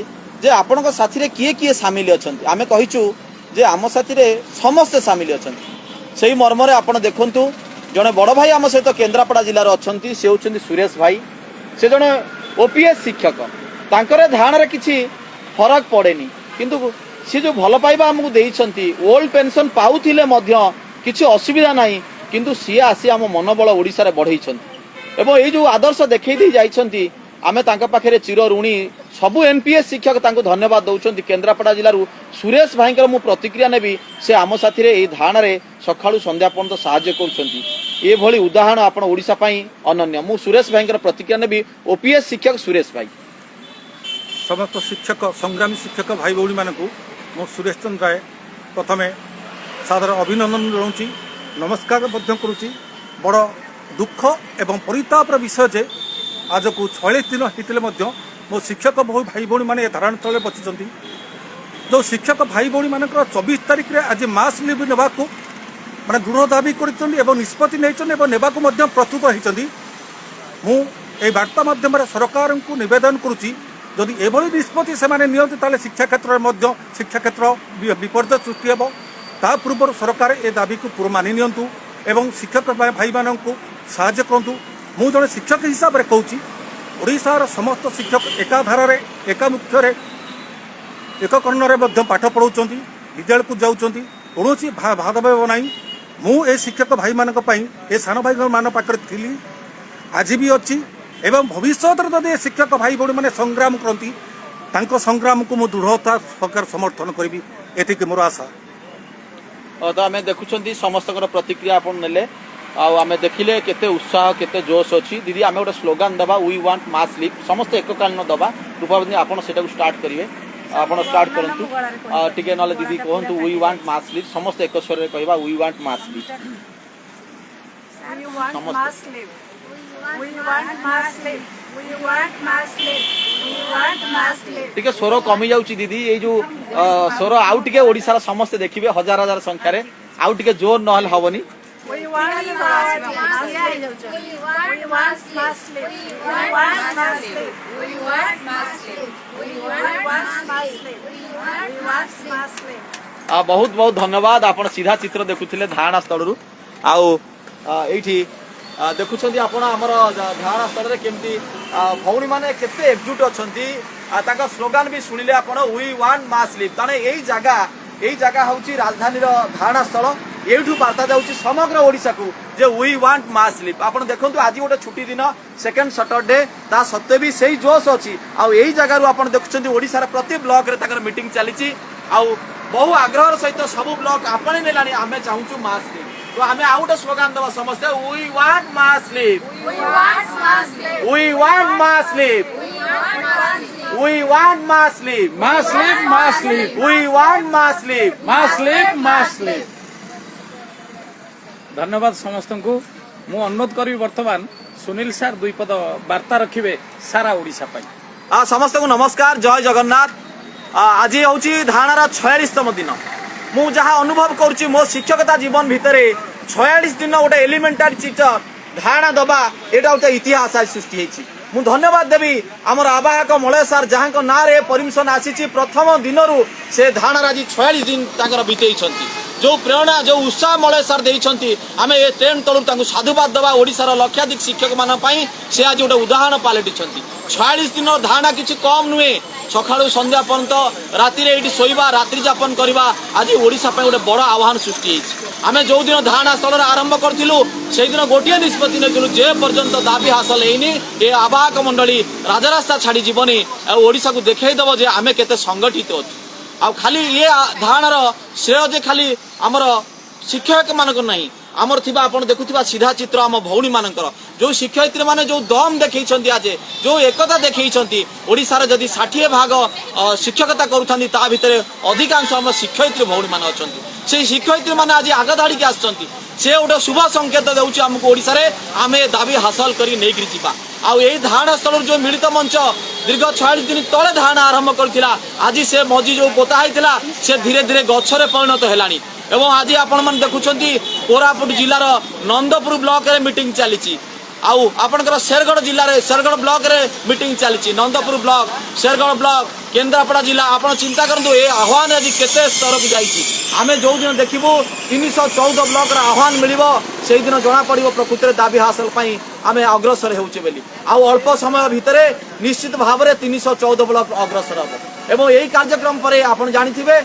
ଯେ ଆପଣଙ୍କ ସାଥିରେ କିଏ କିଏ ସାମିଲ ଅଛନ୍ତି। ଆମେ କହିଛୁ ଯେ ଆମ ସାଥିରେ ସମସ୍ତେ ସାମିଲ ଅଛନ୍ତି। ସେଇ ମର୍ମରେ ଆପଣ ଦେଖନ୍ତୁ, ଜଣେ ବଡ଼ ଭାଇ ଆମ ସହିତ କେନ୍ଦ୍ରାପଡ଼ା ଜିଲ୍ଲାର ଅଛନ୍ତି। ସେ ହେଉଛନ୍ତି ସୁରେଶ ଭାଇ। ସେ ଜଣେ ଓପିଏସ୍ ଶିକ୍ଷକ। ତାଙ୍କର ଧାରଣାରେ କିଛି ଫରକ ପଡ଼େନି, କିନ୍ତୁ ସେ ଯେଉଁ ଭଲ ପାଇବା ଆମକୁ ଦେଇଛନ୍ତି, ଓଲ୍ଡ ପେନସନ୍ ପାଉଥିଲେ ମଧ୍ୟ କିଛି ଅସୁବିଧା ନାହିଁ, କିନ୍ତୁ ସିଏ ଆସି ଆମ ମନୋବଳ ଓଡ଼ିଶାରେ ବଢ଼େଇଛନ୍ତି ଏବଂ ଏଇ ଯେଉଁ ଆଦର୍ଶ ଦେଖେଇ ଦେଇ ଯାଇଛନ୍ତି, ଆମେ ତାଙ୍କ ପାଖରେ ଚିର ଋଣୀ। ସବୁ ଏନ୍ପିଏସ୍ ଶିକ୍ଷକ ତାଙ୍କୁ ଧନ୍ୟବାଦ ଦେଉଛନ୍ତି। କେନ୍ଦ୍ରାପଡ଼ା ଜିଲ୍ଲାରୁ ସୁରେଶ ଭାଇଙ୍କର ମୁଁ ପ୍ରତିକ୍ରିୟା ନେବି। ସେ ଆମ ସାଥିରେ ଏଇ ଧାରଣାରେ ସକାଳୁ ସନ୍ଧ୍ୟା ପର୍ଯ୍ୟନ୍ତ ସାହାଯ୍ୟ କରୁଛନ୍ତି। ଏଭଳି ଉଦାହରଣ ଆପଣ ଓଡ଼ିଶା ପାଇଁ ଅନନ୍ୟ। ମୁଁ ସୁରେଶ ଭାଇଙ୍କର ପ୍ରତିକ୍ରିୟା ନେବି, ଓପିଏସ୍ ଶିକ୍ଷକ ସୁରେଶ ଭାଇ। ସମସ୍ତ ଶିକ୍ଷକ, ସଂଗ୍ରାମୀ ଶିକ୍ଷକ ଭାଇ ଭଉଣୀମାନଙ୍କୁ ମୁଁ ସୁରେଶ ଚନ୍ଦ୍ର ରାୟ ପ୍ରଥମେ ସାଦର ଅଭିନନ୍ଦନ ଜଣାଉଛି, ନମସ୍କାର ମଧ୍ୟ କରୁଛି। ବଡ଼ ଦୁଃଖ ଏବଂ ପରିତାପର ବିଷୟ ଯେ ଆଜକୁ 46 ଦିନ ହେଇଥିଲେ ମଧ୍ୟ ମୋ ଶିକ୍ଷକ ବହୁ ଭାଇ ଭଉଣୀମାନେ ଏ ଧାରଣା ସ୍ଥଳରେ ବସିଛନ୍ତି। ଯେଉଁ ଶିକ୍ଷକ ଭାଇ ଭଉଣୀମାନଙ୍କର 24 ତାରିଖରେ ଆଜି ମାସ୍ ଲିଭ୍ ନେବାକୁ ମାନେ ଦୃଢ଼ ଦାବି କରିଛନ୍ତି ଏବଂ ନିଷ୍ପତ୍ତି ନେଇଛନ୍ତି ଏବଂ ନେବାକୁ ମଧ୍ୟ ପ୍ରସ୍ତୁତ ହୋଇଛନ୍ତି, ମୁଁ ଏହି ବାର୍ତ୍ତା ମାଧ୍ୟମରେ ସରକାରଙ୍କୁ ନିବେଦନ କରୁଛି, ଯଦି ଏଭଳି ନିଷ୍ପତ୍ତି ସେମାନେ ନିଅନ୍ତି, ତାହେଲେ ଶିକ୍ଷା କ୍ଷେତ୍ରରେ ମଧ୍ୟ ଶିକ୍ଷା କ୍ଷେତ୍ର ବିପର୍ଯ୍ୟୟ ସୃଷ୍ଟି ହେବ। ତା ପୂର୍ବରୁ ସରକାର ଏ ଦାବିକୁ ପୁରା ମାନି ନିଅନ୍ତୁ ଏବଂ ଶିକ୍ଷକ ଭାଇମାନଙ୍କୁ ସାହାଯ୍ୟ କରନ୍ତୁ। ମୁଁ ଜଣେ ଶିକ୍ଷକ ହିସାବରେ କହୁଛି, ଓଡ଼ିଶାର ସମସ୍ତ ଶିକ୍ଷକ ଏକାଧାରରେ, ଏକାମୁଖ୍ୟରେ, ଏକକର୍ଣ୍ଣରେ ମଧ୍ୟ ପାଠ ପଢ଼ାଉଛନ୍ତି, ବିଦ୍ୟାଳୟକୁ ଯାଉଛନ୍ତି, କୌଣସି ଭେଦଭାବ ନାହିଁ। ମୁଁ ଏ ଶିକ୍ଷକ ଭାଇମାନଙ୍କ ପାଇଁ ଏ ସାନ ଭାଇମାନଙ୍କ ପାଖରେ ଥିଲି, ଆଜି ବି ଅଛି ଏବଂ ଭବିଷ୍ୟତରେ ଯଦି ଏ ଶିକ୍ଷକ ଭାଇ ଭଉଣୀମାନେ ସଂଗ୍ରାମ କରନ୍ତି, ତାଙ୍କ ସଂଗ୍ରାମକୁ ମୁଁ ଦୃଢ଼ତା ସହକାରେ ସମର୍ଥନ କରିବି। ଏତିକି ମୋର ଆଶା। ତ ଆମେ ଦେଖୁଛନ୍ତି, ସମସ୍ତଙ୍କର ପ୍ରତିକ୍ରିୟା ଆପଣ ନେଲେ ଆଉ ଆମେ ଦେଖିଲେ କେତେ ଉତ୍ସାହ, କେତେ ଜୋଶ ଅଛି। ଦିଦି, ଆମେ ଗୋଟେ ସ୍ଲୋଗାନ ଦେବା, "We want mass leave." ସମସ୍ତେ ଏକକାଳୀନ ଦେବା। ରୂପାବତୀ, ଆପଣ ସେଟାକୁ ଷ୍ଟାର୍ଟ କରିବେ। ଆପଣ ଷ୍ଟାର୍ଟ କରନ୍ତୁ ଟିକେ, ନହେଲେ ଦିଦି କୁହନ୍ତୁ, "We want mass leave." ସମସ୍ତେ ଏକ ସ୍ୱରରେ କହିବା, "We want mass leave." We want ସମସ୍ତେ। Mass leave. We want mass leave. We want mass leave. We want mass leave. ଟିକେ ସ୍ୱର କମି ଯାଉଛି ଦିଦି। ଏଇ ଯୋଉ ସ୍ୱର ଆଉ ଟିକେ ଓଡ଼ିଶାର ସମସ୍ତେ ଦେଖିବେ ହଜାର ହଜାର ସଂଖ୍ୟାରେ। ଆଉ ଟିକେ ଜୋର ନହେଲେ ହବନି। We want mass leave. We want mass leave. We want mass leave. We want mass leave. We want mass leave. We want mass leave. ବହୁତ ବହୁତ ଧନ୍ୟବାଦ। ଆପଣ ସିଧା ଚିତ୍ର ଦେଖୁଥିଲେ ଧାରଣା ସ୍ଥଳରୁ। ଆଉ ଏଇଠି ଦେଖୁଛନ୍ତି ଆପଣ ଆମର ଧାରଣା ସ୍ଥଳରେ କେମିତି ଭଉଣୀମାନେ କେତେ ଏକଜୁଟ ଅଛନ୍ତି। ତାଙ୍କ ସ୍ଲୋଗାନ ବି ଶୁଣିଲେ ଆପଣ, "We want mass leave." ତାହେଲେ ଏଇ ଜାଗା ହେଉଛି ରାଜଧାନୀର ଧାରଣା ସ୍ଥଳ। ଏଇଠୁ ବାର୍ତ୍ତା ଯାଉଛି ସମଗ୍ର ଓଡ଼ିଶାକୁ ଯେ "We want mass leave." ଆପଣ ଦେଖନ୍ତୁ, ଆଜି ଗୋଟେ ଛୁଟି ଦିନ, ସେକେଣ୍ଡ ସଟରଡେ, ତା ସତ୍ତ୍ୱେ ବି ସେଇ ଜୋଶ ଅଛି। ଆଉ ଏଇ ଜାଗାରୁ ଆପଣ ଦେଖୁଛନ୍ତି, ଓଡ଼ିଶାର ପ୍ରତି ବ୍ଲକରେ ତାଙ୍କର ମିଟିଂ ଚାଲିଛି ଆଉ ବହୁ ଆଗ୍ରହର ସହିତ ସବୁ ବ୍ଲକ ଆପଣେଇ ନେଲାଣି, ଆମେ ଚାହୁଁଛୁ ମାସ୍ ଲିଭ୍। ତ ଆମେ ଆଉ ଗୋଟେ ସ୍ଲୋଗାନ ଦେବା ସମସ୍ତେ, "We want mass leave." We want mass leave. We want mass leave. Mass leave, mass leave. We want mass leave. Mass leave, mass leave. ଧନ୍ୟବାଦ ସମସ୍ତଙ୍କୁ। ମୁଁ ଅନୁରୋଧ କରିବି, ବର୍ତ୍ତମାନ ସୁନୀଲ ସାର୍ ଦୁଇ ପଦ ବାର୍ତ୍ତା ରଖିବେ ସାରା ଓଡ଼ିଶା ପାଇଁ। ସମସ୍ତଙ୍କୁ ନମସ୍କାର, ଜୟ ଜଗନ୍ନାଥ। ଆଜି ହେଉଛି ଧାରଣାର 46ତମ ଦିନ। ମୁଁ ଯାହା ଅନୁଭବ କରୁଛି, ମୋ ଶିକ୍ଷକତା ଜୀବନ ଭିତରେ 46 ଦିନ ଗୋଟେ ଏଲିମେଣ୍ଟାରୀ ଟିଚର ଧାରଣା ଦବା, ଏଇଟା ଗୋଟେ ଇତିହାସ ଆଜି ସୃଷ୍ଟି ହେଇଛି। ମୁଁ ଧନ୍ୟବାଦ ଦେବି ଆମର ଆବାହକ ମଳୟ ସାର୍, ଯାହାଙ୍କ ନାଁରେ ପରମିଶନ ଆସିଛି। ପ୍ରଥମ ଦିନରୁ ସେ ଧାରଣାର ଆଜି 46 ଦିନ ତାଙ୍କର ବିତେଇଛନ୍ତି। ଯୋଉ ପ୍ରେରଣା, ଯୋଉ ଉତ୍ସାହ ମଳୟ ସାର୍ ଦେଇଛନ୍ତି, ଆମେ ଏ ଟେଣ୍ଟ ତଳୁ ତାଙ୍କୁ ସାଧୁବାଦ ଦେବା। ଓଡ଼ିଶାର ଲକ୍ଷାଧିକ ଶିକ୍ଷକମାନଙ୍କ ପାଇଁ ସେ ଆଜି ଗୋଟେ ଉଦାହରଣ ପାଲଟିଛନ୍ତି। 46 ଦିନ ଧାରଣା କିଛି କମ୍ ନୁହେଁ। ସକାଳୁ ସନ୍ଧ୍ୟା ପର୍ଯ୍ୟନ୍ତ, ରାତିରେ ଏଇଠି ଶୋଇବା, ରାତ୍ରି ଯାପନ କରିବା ଆଜି ଓଡ଼ିଶା ପାଇଁ ଗୋଟେ ବଡ଼ ଆହ୍ୱାନ ସୃଷ୍ଟି ହେଇଛି। ଆମେ ଯୋଉଦିନ ଧାରଣା ସ୍ଥଳରେ ଆରମ୍ଭ କରିଥିଲୁ, ସେଇଦିନ ଗୋଟିଏ ନିଷ୍ପତ୍ତି ନେଇଥିଲୁ, ଯେ ପର୍ଯ୍ୟନ୍ତ ଦାବି ହାସଲ ହେଇନି, ଏ ଆବାହକ ମଣ୍ଡଳୀ ରାଜରାସ୍ତା ଛାଡ଼ି ଯିବନି ଆଉ ଓଡ଼ିଶାକୁ ଦେଖେଇ ଦେବ ଯେ ଆମେ କେତେ ସଂଗଠିତ ଅଛୁ। ଆଉ ଖାଲି ଇଏ ଧାରଣାର ଶ୍ରେୟ ଯେ ଖାଲି ଆମର ଶିକ୍ଷକ ମାନଙ୍କର ନାହିଁ, ଆମର ଥିବା ଆପଣ ଦେଖୁଥିବା ସିଧା ଚିତ୍ର ଆମ ଭଉଣୀ ମାନଙ୍କର, ଯୋଉ ଶିକ୍ଷୟିତ୍ରୀ ମାନେ ଯୋଉ ଦମ ଦେଖେଇଛନ୍ତି, ଆଜି ଯୋଉ ଏକତା ଦେଖେଇଛନ୍ତି, ଓଡ଼ିଶାର ଯଦି 60 ଭାଗ ଶିକ୍ଷକତା କରୁଥାନ୍ତି, ତା ଭିତରେ ଅଧିକାଂଶ ଆମ ଶିକ୍ଷୟିତ୍ରୀ ଭଉଣୀ ମାନେ ଅଛନ୍ତି। ସେଇ ଶିକ୍ଷୟିତ୍ରୀ ମାନେ ଆଜି ଆଗ ଧାଡ଼ିକି ଆସିଛନ୍ତି। ସେ ଗୋଟେ ଶୁଭ ସଂକେତ ଦେଉଛି ଆମକୁ, ଓଡ଼ିଶାରେ ଆମେ ଦାବି ହାସଲ କରି ନେଇକରି ଯିବା। ଆଉ ଏଇ ଧାରଣା ସ୍ଥଳରୁ ଯୋଉ ମିଳିତ ମଞ୍ଚ ଦୀର୍ଘ 46 ଦିନ ତଳେ ଧାରଣା ଆରମ୍ଭ କରିଥିଲା, ଆଜି ସେ ମଞ୍ଜି ଯୋଉ ପୋତା ହେଇଥିଲା, ସେ ଧୀରେ ଧୀରେ ଗଛରେ ପରିଣତ ହେଲାଣି। ଏବଂ ଆଜି ଆପଣମାନେ ଦେଖୁଛନ୍ତି, କୋରାପୁଟ ଜିଲ୍ଲାର ନନ୍ଦପୁର ବ୍ଲକରେ ମିଟିଂ ଚାଲିଛି। ଆଉ ଆପଣଙ୍କର ଶେରଗଡ଼ ଜିଲ୍ଲାରେ ଶେରଗଡ଼ ବ୍ଲକରେ ମିଟିଂ ଚାଲିଛି। ନନ୍ଦପୁର ବ୍ଲକ, ଶେରଗଡ଼ ବ୍ଲକ, କେନ୍ଦ୍ରାପଡ଼ା ଜିଲ୍ଲା। ଆପଣ ଚିନ୍ତା କରନ୍ତୁ, ଏ ଆହ୍ୱାନ ଆଜି କେତେ ସ୍ତରକୁ ଯାଇଛି। ଆମେ ଯୋଉଦିନ ଦେଖିବୁ 314 ବ୍ଲକର ଆହ୍ୱାନ ମିଳିବ, ସେଇଦିନ ଜଣାପଡ଼ିବ ପ୍ରକୃତରେ ଦାବି ହାସଲ ପାଇଁ ଆମେ ଅଗ୍ରସର ହେଉଛେ ବୋଲି। ଆଉ ଅଳ୍ପ ସମୟ ଭିତରେ ନିଶ୍ଚିତ ଭାବରେ 314 ବ୍ଲକ ଅଗ୍ରସର ହେବ। ଏବଂ ଏହି କାର୍ଯ୍ୟକ୍ରମ ପରେ ଆପଣ ଜାଣିଥିବେ,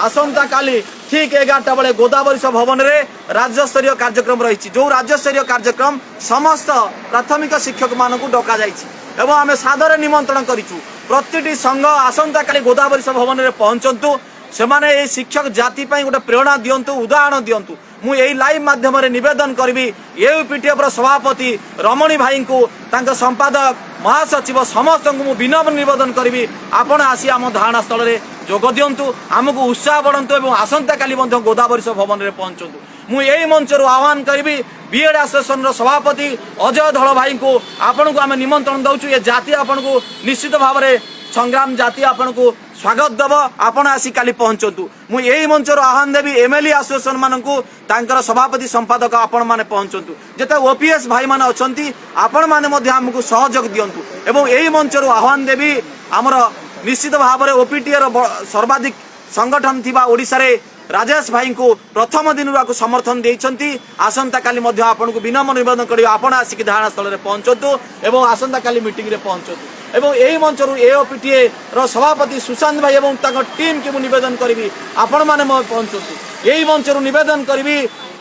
ଆସନ୍ତାକାଲି ଠିକ୍ 11ଟା ବେଳେ ଗୋଦାବରୀଶ ଭବନରେ ରାଜ୍ୟସ୍ତରୀୟ କାର୍ଯ୍ୟକ୍ରମ ରହିଛି। ଯୋଉ ରାଜ୍ୟସ୍ତରୀୟ କାର୍ଯ୍ୟକ୍ରମ ସମସ୍ତ ପ୍ରାଥମିକ ଶିକ୍ଷକମାନଙ୍କୁ ଡକାଯାଇଛି ଏବଂ ଆମେ ସାଦରେ ନିମନ୍ତ୍ରଣ କରିଛୁ, ପ୍ରତିଟି ସଂଘ ଆସନ୍ତାକାଲି ଗୋଦାବରୀଶ ଭବନରେ ପହଞ୍ଚନ୍ତୁ। ସେମାନେ ଏଇ ଶିକ୍ଷକ ଜାତି ପାଇଁ ଗୋଟେ ପ୍ରେରଣା ଦିଅନ୍ତୁ, ଉଦାହରଣ ଦିଅନ୍ତୁ। ମୁଁ ଏଇ ଲାଇଭ୍ ମାଧ୍ୟମରେ ନିବେଦନ କରିବି ୟୁପିଟିଏଫ୍ ର ସଭାପତି ରମଣୀ ଭାଇଙ୍କୁ, ତାଙ୍କ ସମ୍ପାଦକ, ମହାସଚିବ ସମସ୍ତଙ୍କୁ ମୁଁ ବିନମ୍ର ନିବେଦନ କରିବି, ଆପଣ ଆସି ଆମ ଧାରଣା ସ୍ଥଳରେ ଯୋଗ ଦିଅନ୍ତୁ, ଆମକୁ ଉତ୍ସାହ ବଢ଼ନ୍ତୁ ଏବଂ ଆସନ୍ତାକାଲି ମଧ୍ୟ ଗୋଦାବରୀଶ ଭବନରେ ପହଞ୍ଚନ୍ତୁ। ମୁଁ ଏଇ ମଞ୍ଚରୁ ଆହ୍ୱାନ କରିବି ବିଏଡ୍ ଆସୋସିଏସନର ସଭାପତି ଅଜୟ ଧଳ ଭାଇଙ୍କୁ, ଆପଣଙ୍କୁ ଆମେ ନିମନ୍ତ୍ରଣ ଦେଉଛୁ। ଏ ଜାତି ଆପଣଙ୍କୁ ନିଶ୍ଚିତ ଭାବରେ, ସଂଗ୍ରାମ ଜାତି ଆପଣଙ୍କୁ ସ୍ୱାଗତ ଦେବ। ଆପଣ ଆସି କାଲି ପହଞ୍ଚନ୍ତୁ। ମୁଁ ଏଇ ମଞ୍ଚରୁ ଆହ୍ୱାନ ଦେବି ଏମଏଲଇ ଆସୋସିଏସନ ମାନଙ୍କୁ, ତାଙ୍କର ସଭାପତି, ସମ୍ପାଦକ ଆପଣମାନେ ପହଞ୍ଚନ୍ତୁ। ଯେତେ ଓପିଏସ୍ ଭାଇମାନେ ଅଛନ୍ତି, ଆପଣମାନେ ମଧ୍ୟ ଆମକୁ ସହଯୋଗ ଦିଅନ୍ତୁ। ଏବଂ ଏଇ ମଞ୍ଚରୁ ଆହ୍ୱାନ ଦେବି ଆମର ନିଶ୍ଚିତ ଭାବରେ ଓପିଟିଏର ସର୍ବାଧିକ ସଂଗଠନ ଥିବା ଓଡ଼ିଶାରେ ରାଜେଶ ଭାଇଙ୍କୁ, ପ୍ରଥମ ଦିନରୁ ଆକୁ ସମର୍ଥନ ଦେଇଛନ୍ତି। ଆସନ୍ତାକାଲି ମଧ୍ୟ ଆପଣଙ୍କୁ ବିନମ୍ର ନିବେଦନ କରିବି, ଆପଣ ଆସିକି ଧାରଣା ସ୍ଥଳରେ ପହଞ୍ଚନ୍ତୁ ଏବଂ ଆସନ୍ତାକାଲି ମିଟିଂରେ ପହଞ୍ଚନ୍ତୁ। ଏବଂ ଏହି ମଞ୍ଚରୁ ଏଓପିଟିଏ ର ସଭାପତି ସୁଶାନ୍ତ ଭାଇ ଏବଂ ତାଙ୍କ ଟିମ୍କି ମୁଁ ନିବେଦନ କରିବି, ଆପଣମାନେ ମଧ୍ୟ ପହଞ୍ଚନ୍ତୁ। ଏହି ମଞ୍ଚରୁ ନିବେଦନ କରିବି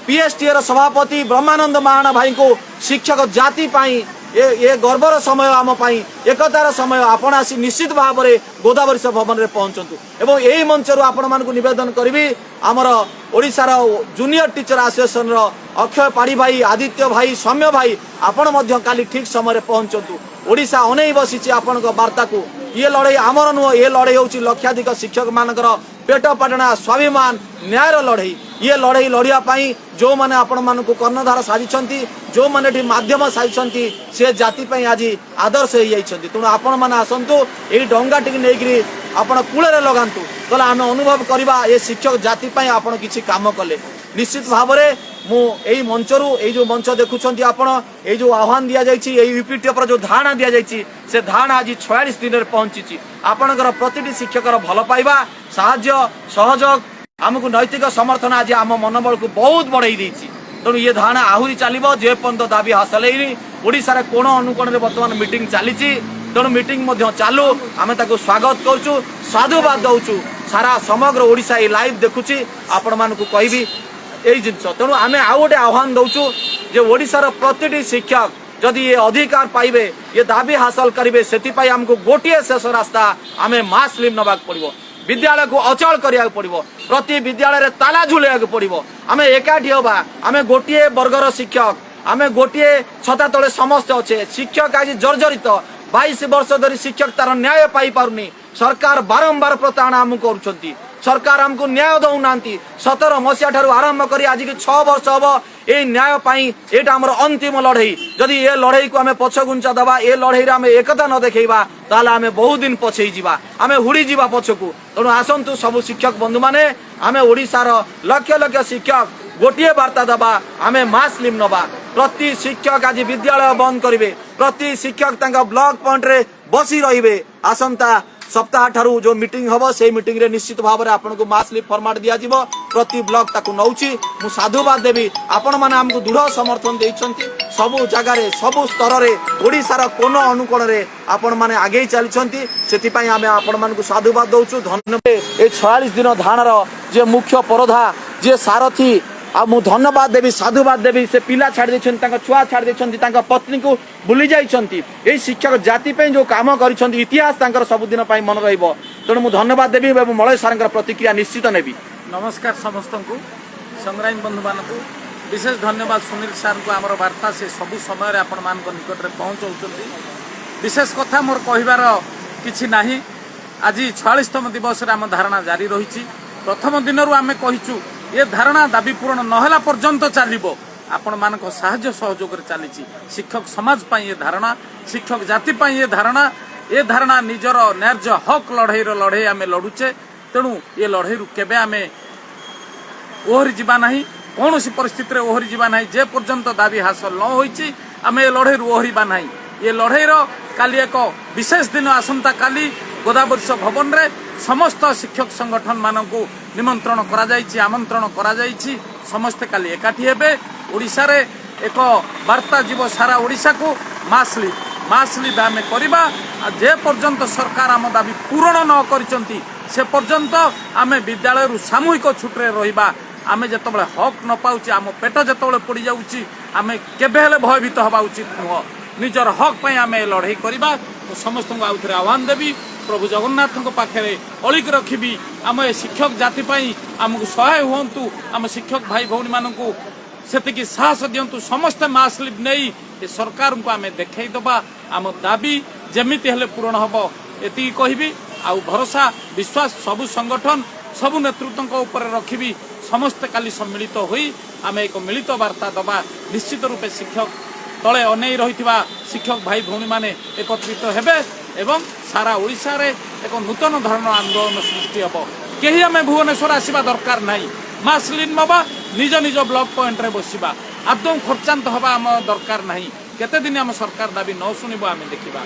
ପିଏସଟିଏ ର ସଭାପତି ବ୍ରହ୍ମାନନ୍ଦ ମହାଣା ଭାଇଙ୍କୁ, ଶିକ୍ଷକ ଜାତି ପାଇଁ ଏ ଗର୍ବର ସମୟ, ଆମ ପାଇଁ ଏକତାର ସମୟ। ଆପଣ ଆସି ନିଶ୍ଚିତ ଭାବରେ ଗୋଦାବରୀଶ ଭବନରେ ପହଞ୍ଚନ୍ତୁ। ଏବଂ ଏହି ମଞ୍ଚରୁ ଆପଣମାନଙ୍କୁ ନିବେଦନ କରିବି, ଆମର ଓଡ଼ିଶାର ଜୁନିୟର ଟିଚର ଆସୋସିଏସନର ଅକ୍ଷୟ ପାଢ଼ୀ ଭାଇ, ଆଦିତ୍ୟ ଭାଇ, ସୌମ୍ୟ ଭାଇ, ଆପଣ ମଧ୍ୟ କାଲି ଠିକ ସମୟରେ ପହଞ୍ଚନ୍ତୁ। ଓଡ଼ିଶା ଅନେଇ ବସିଛି ଆପଣଙ୍କ ବାର୍ତ୍ତାକୁ। ଇଏ ଲଢ଼େଇ ଆମର ନୁହଁ, ଏ ଲଢ଼େଇ ହେଉଛି ଲକ୍ଷାଧିକ ଶିକ୍ଷକମାନଙ୍କର ପେଟ ପାଟଣା, ସ୍ୱାଭିମାନ, ନ୍ୟାୟର ଲଢ଼େଇ। ଇଏ ଲଢ଼େଇ ଲଢ଼ିବା ପାଇଁ ଯେଉଁମାନେ ଆପଣମାନଙ୍କୁ କର୍ଣ୍ଣଧାର ସାଜିଛନ୍ତି, ଯେଉଁମାନେ ଏଠି ମାଧ୍ୟମ ସାଜିଛନ୍ତି, ସେ ଜାତି ପାଇଁ ଆଜି ଆଦର୍ଶ ହେଇଯାଇଛନ୍ତି। ତେଣୁ ଆପଣମାନେ ଆସନ୍ତୁ, ଏଇ ଡଙ୍ଗାଟିକି ନେଇକିରି ଆପଣ କୂଳରେ ଲଗାନ୍ତୁ, ତାହେଲେ ଆମେ ଅନୁଭବ କରିବା ଏ ଶିକ୍ଷକ ଜାତି ପାଇଁ ଆପଣ କିଛି କାମ କଲେ। ନିଶ୍ଚିତ ଭାବରେ ମୁଁ ଏଇ ମଞ୍ଚରୁ, ଏଇ ଯୋଉ ମଞ୍ଚ ଦେଖୁଛନ୍ତି ଆପଣ, ଏଇ ଯୋଉ ଆହ୍ୱାନ ଦିଆଯାଇଛି, ଏଇ ୟୁପିଟିଏଫର ଯୋଉ ଧାରଣା ଦିଆଯାଇଛି, ସେ ଧାରଣା ଆଜି 46 ଦିନରେ ପହଞ୍ଚିଛି। ଆପଣଙ୍କର ପ୍ରତିଟି ଶିକ୍ଷକର ଭଲ ପାଇବା, ସାହାଯ୍ୟ, ସହଯୋଗ, ଆମକୁ ନୈତିକ ସମର୍ଥନ ଆଜି ଆମ ମନୋବଳକୁ ବହୁତ ବଢ଼େଇ ଦେଇଛି। ତେଣୁ ଇଏ ଧାରଣା ଆହୁରି ଚାଲିବ ଯେ ପର୍ଯ୍ୟନ୍ତ ଦାବି ହାସଲ ହେଇନି। ଓଡ଼ିଶାର କୋଣ ଅନୁକୋଣରେ ବର୍ତ୍ତମାନ ମିଟିଂ ଚାଲିଛି। ତେଣୁ ମିଟିଂ ମଧ୍ୟ ଚାଲୁ, ଆମେ ତାକୁ ସ୍ୱାଗତ କରୁଛୁ, ସାଧୁବାଦ ଦଉଛୁ। ସାରା ସମଗ୍ର ଓଡ଼ିଶା ଏଇ ଲାଇଭ୍ ଦେଖୁଛି। ଆପଣମାନଙ୍କୁ କହିବି ଏଇ ଜିନିଷ। ତେଣୁ ଆମେ ଆଉ ଗୋଟେ ଆହ୍ୱାନ ଦଉଛୁ ଯେ ଓଡ଼ିଶାର ପ୍ରତିଟି ଶିକ୍ଷକ ଯଦି ଏ ଅଧିକାର ପାଇବେ, ଏ ଦାବି ହାସଲ କରିବେ, ସେଥିପାଇଁ ଆମକୁ ଗୋଟିଏ ଶେଷ ରାସ୍ତା, ଆମେ ମାସ୍ ଲିଭ୍ ନେବାକୁ ପଡ଼ିବ, ବିଦ୍ୟାଳୟକୁ ଅଚଳ କରିବାକୁ ପଡ଼ିବ, ପ୍ରତି ବିଦ୍ୟାଳୟରେ ତାଲା ଝୁଲେଇବାକୁ ପଡ଼ିବ। ଆମେ ଏକାଠି ହେବା। ଆମେ ଗୋଟିଏ ବର୍ଗର ଶିକ୍ଷକ, ଆମେ ଗୋଟିଏ ଛତା ତଳେ ସମସ୍ତେ ଅଛେ। ଶିକ୍ଷକ ଆଜି ଜର୍ଜରିତ। 22 ବର୍ଷ ଧରି ଶିକ୍ଷକ ତାର ନ୍ୟାୟ ପାଇପାରୁନି। ସରକାର ବାରମ୍ବାର ପ୍ରତାରଣା ଆମକୁ କରୁଛନ୍ତି। ସରକାର ଆମକୁ ନ୍ୟାୟ ଦଉନାହାନ୍ତି। 17 ମସିହା ଠାରୁ ଆରମ୍ଭ କରି ଆଜିକି 6 ବର୍ଷ ହବ। ଏଇ ନ୍ୟାୟ ପାଇଁ ଏଇଟା ଆମର ଅନ୍ତିମ ଲଢ଼େଇ। ଯଦି ଏ ଲଢ଼େଇକୁ ଆମେ ପଛଘୁଞ୍ଚା ଦେବା, ଏ ଲଢ଼େଇରେ ଆମେ ଏକତା ନ ଦେଖେଇବା, ତାହେଲେ ଆମେ ବହୁତ ଦିନ ପଛେଇ ଯିବା, ଆମେ ହୁଡ଼ି ଯିବା ପଛକୁ। ତେଣୁ ଆସନ୍ତୁ ସବୁ ଶିକ୍ଷକ ବନ୍ଧୁମାନେ, ଆମେ ଓଡ଼ିଶାର ଲକ୍ଷ ଲକ୍ଷ ଶିକ୍ଷକ ଗୋଟିଏ ବାର୍ତ୍ତା ଦେବା, ଆମେ ମାସ୍ ଲିଭ୍ ନେବା। ପ୍ରତି ଶିକ୍ଷକ ଆଜି ବିଦ୍ୟାଳୟ ବନ୍ଦ କରିବେ, ପ୍ରତି ଶିକ୍ଷକ ତାଙ୍କ ବ୍ଲକ ପଏଣ୍ଟରେ ବସି ରହିବେ। ଆସନ୍ତା ସପ୍ତାହ ଠାରୁ ଯୋଉ ମିଟିଂ ହବ, ସେଇ ମିଟିଂରେ ନିଶ୍ଚିତ ଭାବରେ ଆପଣଙ୍କୁ ମାସ୍ ଲିଭ୍ ଫର୍ମାଟ ଦିଆଯିବ। ପ୍ରତି ବ୍ଲକ ତାକୁ ନଉଛି। ମୁଁ ସାଧୁବାଦ ଦେବି, ଆପଣମାନେ ଆମକୁ ଦୃଢ଼ ସମର୍ଥନ ଦେଇଛନ୍ତି। ସବୁ ଜାଗାରେ, ସବୁ ସ୍ତରରେ, ଓଡ଼ିଶାର କୋଣ ଅନୁକୋଣରେ ଆପଣମାନେ ଆଗେଇ ଚାଲିଛନ୍ତି। ସେଥିପାଇଁ ଆମେ ଆପଣମାନଙ୍କୁ ସାଧୁବାଦ ଦଉଛୁ, ଧନ୍ୟବାଦ। ଏ 46 ଦିନ ଧାରଣାର ଯିଏ ମୁଖ୍ୟ ପରଦା, ଯିଏ ସାରଥୀ, ଆଉ ମୁଁ ଧନ୍ୟବାଦ ଦେବି, ସାଧୁବାଦ ଦେବି। ସେ ପିଲା ଛାଡ଼ି ଦେଇଛନ୍ତି, ତାଙ୍କ ଛୁଆ ଛାଡ଼ି ଦେଇଛନ୍ତି, ତାଙ୍କ ପତ୍ନୀକୁ ଭୁଲି ଯାଇଛନ୍ତି। ଏଇ ଶିକ୍ଷକ ଜାତି ପାଇଁ ଯୋଉ କାମ କରିଛନ୍ତି, ଇତିହାସ ତାଙ୍କର ସବୁଦିନ ପାଇଁ ମନେ ରହିବ। ତେଣୁ ମୁଁ ଧନ୍ୟବାଦ ଦେବି ଏବଂ ମଳୟ ସାରଙ୍କର ପ୍ରତିକ୍ରିୟା ନିଶ୍ଚିତ ନେବି। ନମସ୍କାର ସମସ୍ତଙ୍କୁ, ସଂଗ୍ରାମୀ ବନ୍ଧୁମାନଙ୍କୁ ବିଶେଷ ଧନ୍ୟବାଦ। ସୁନୀଲ ସାର୍ଙ୍କୁ, ଆମର ବାର୍ତ୍ତା ସେ ସବୁ ସମୟରେ ଆପଣମାନଙ୍କ ନିକଟରେ ପହଞ୍ଚାଉଛନ୍ତି। ବିଶେଷ କଥା ମୋର କହିବାର କିଛି ନାହିଁ। ଆଜି 46ତମ ଦିବସରେ ଆମ ଧାରଣା ଜାରି ରହିଛି। ପ୍ରଥମ ଦିନରୁ ଆମେ କହିଛୁ, ଏ ଧାରଣା ଦାବି ପୂରଣ ନହେଲା ପର୍ଯ୍ୟନ୍ତ ଚାଲିବ। ଆପଣମାନଙ୍କ ସାହାଯ୍ୟ ସହଯୋଗରେ ଚାଲିଛି। ଶିକ୍ଷକ ସମାଜ ପାଇଁ ଏ ଧାରଣା, ଶିକ୍ଷକ ଜାତି ପାଇଁ ଏ ଧାରଣା। ଏ ଧାରଣା ନିଜର ନ୍ୟାର୍ଯ୍ୟ ହକ୍ ଲଢ଼େଇର ଲଢ଼େଇ ଆମେ ଲଢୁଛେ। ତେଣୁ ଏ ଲଢ଼େଇରୁ କେବେ ଆମେ ଓହରି ଯିବା ନାହିଁ। କୌଣସି ପରିସ୍ଥିତିରେ ଓହରି ଯିବା ନାହିଁ। ଯେ ପର୍ଯ୍ୟନ୍ତ ଦାବି ହାସଲ ନ ହୋଇଛି, ଆମେ ଏ ଲଢ଼େଇରୁ ଓହରିବା ନାହିଁ। ଏ ଲଢ଼େଇର କାଲି ଏକ ବିଶେଷ ଦିନ। ଆସନ୍ତାକାଲି ଗୋଦାବରୀଶ ଭବନରେ ସମସ୍ତ ଶିକ୍ଷକ ସଂଗଠନମାନଙ୍କୁ ନିମନ୍ତ୍ରଣ କରାଯାଇଛି, ଆମନ୍ତ୍ରଣ କରାଯାଇଛି। ସମସ୍ତେ କାଲି ଏକାଠି ହେବେ। ଓଡ଼ିଶାରେ ଏକ ବାର୍ତ୍ତା ଯିବ ସାରା ଓଡ଼ିଶାକୁ, ମାସ୍ ଲିଭ୍, ମାସ୍ ଲିଭ୍ ଆମେ କରିବା। ଆଉ ଯେ ପର୍ଯ୍ୟନ୍ତ ସରକାର ଆମ ଦାବି ପୂରଣ ନ କରିଛନ୍ତି, ସେ ପର୍ଯ୍ୟନ୍ତ ଆମେ ବିଦ୍ୟାଳୟରୁ ସାମୂହିକ ଛୁଟିରେ ରହିବା। ଆମେ ଯେତେବେଳେ ହକ୍ ନ ପାଉଛେ, ଆମ ପେଟ ଯେତେବେଳେ ପୋଡ଼ିଯାଉଛି, ଆମେ କେବେ ହେଲେ ଭୟଭୀତ ହେବା ଉଚିତ ନୁହଁ। ନିଜର ହକ୍ ପାଇଁ ଆମେ ଏ ଲଢ଼େଇ କରିବା। ମୁଁ ସମସ୍ତଙ୍କୁ ଆଉ ଥରେ ଆହ୍ୱାନ ଦେବି, ପ୍ରଭୁ ଜଗନ୍ନାଥଙ୍କ ପାଖରେ ଅଳିକ ରଖିବି, ଆମ ଏ ଶିକ୍ଷକ ଜାତି ପାଇଁ ଆମକୁ ସହାୟ ହୁଅନ୍ତୁ। ଆମ ଶିକ୍ଷକ ଭାଇ ଭଉଣୀମାନଙ୍କୁ ସେତିକି ସାହସ ଦିଅନ୍ତୁ। ସମସ୍ତେ ମାସ୍ ଲିଭ୍ ନେଇ ଏ ସରକାରଙ୍କୁ ଆମେ ଦେଖେଇଦେବା, ଆମ ଦାବି ଯେମିତି ହେଲେ ପୂରଣ ହେବ। ଏତିକି କହିବି ଆଉ ଭରସା, ବିଶ୍ୱାସ ସବୁ ସଂଗଠନ, ସବୁ ନେତୃତ୍ୱଙ୍କ ଉପରେ ରଖିବି। ସମସ୍ତେ କାଲି ସମ୍ମିଳିତ ହୋଇ ଆମେ ଏକ ମିଳିତ ବାର୍ତ୍ତା ଦେବା। ନିଶ୍ଚିତ ରୂପେ ଶିକ୍ଷକ ତଳେ ଅନେଇ ରହିଥିବା ଶିକ୍ଷକ ଭାଇ ଭଉଣୀମାନେ ଏକତ୍ରିତ ହେବେ ଏବଂ ସାରା ଓଡ଼ିଶାରେ ଏକ ନୂତନ ଧରଣର ଆନ୍ଦୋଳନ ସୃଷ୍ଟି ହେବ। କେହି ଆମେ ଭୁବନେଶ୍ୱର ଆସିବା ଦରକାର ନାହିଁ। ମାସ୍ ଲିଭ୍ ନେବା, ନିଜ ନିଜ ବ୍ଲକ ପଏଣ୍ଟରେ ବସିବା। ଆଦୌ ଖର୍ଚ୍ଚାନ୍ତ ହେବା ଆମ ଦରକାର ନାହିଁ। କେତେ ଦିନ ଆମ ସରକାର ଦାବି ନ ଶୁଣିବ, ଆମେ ଦେଖିବା।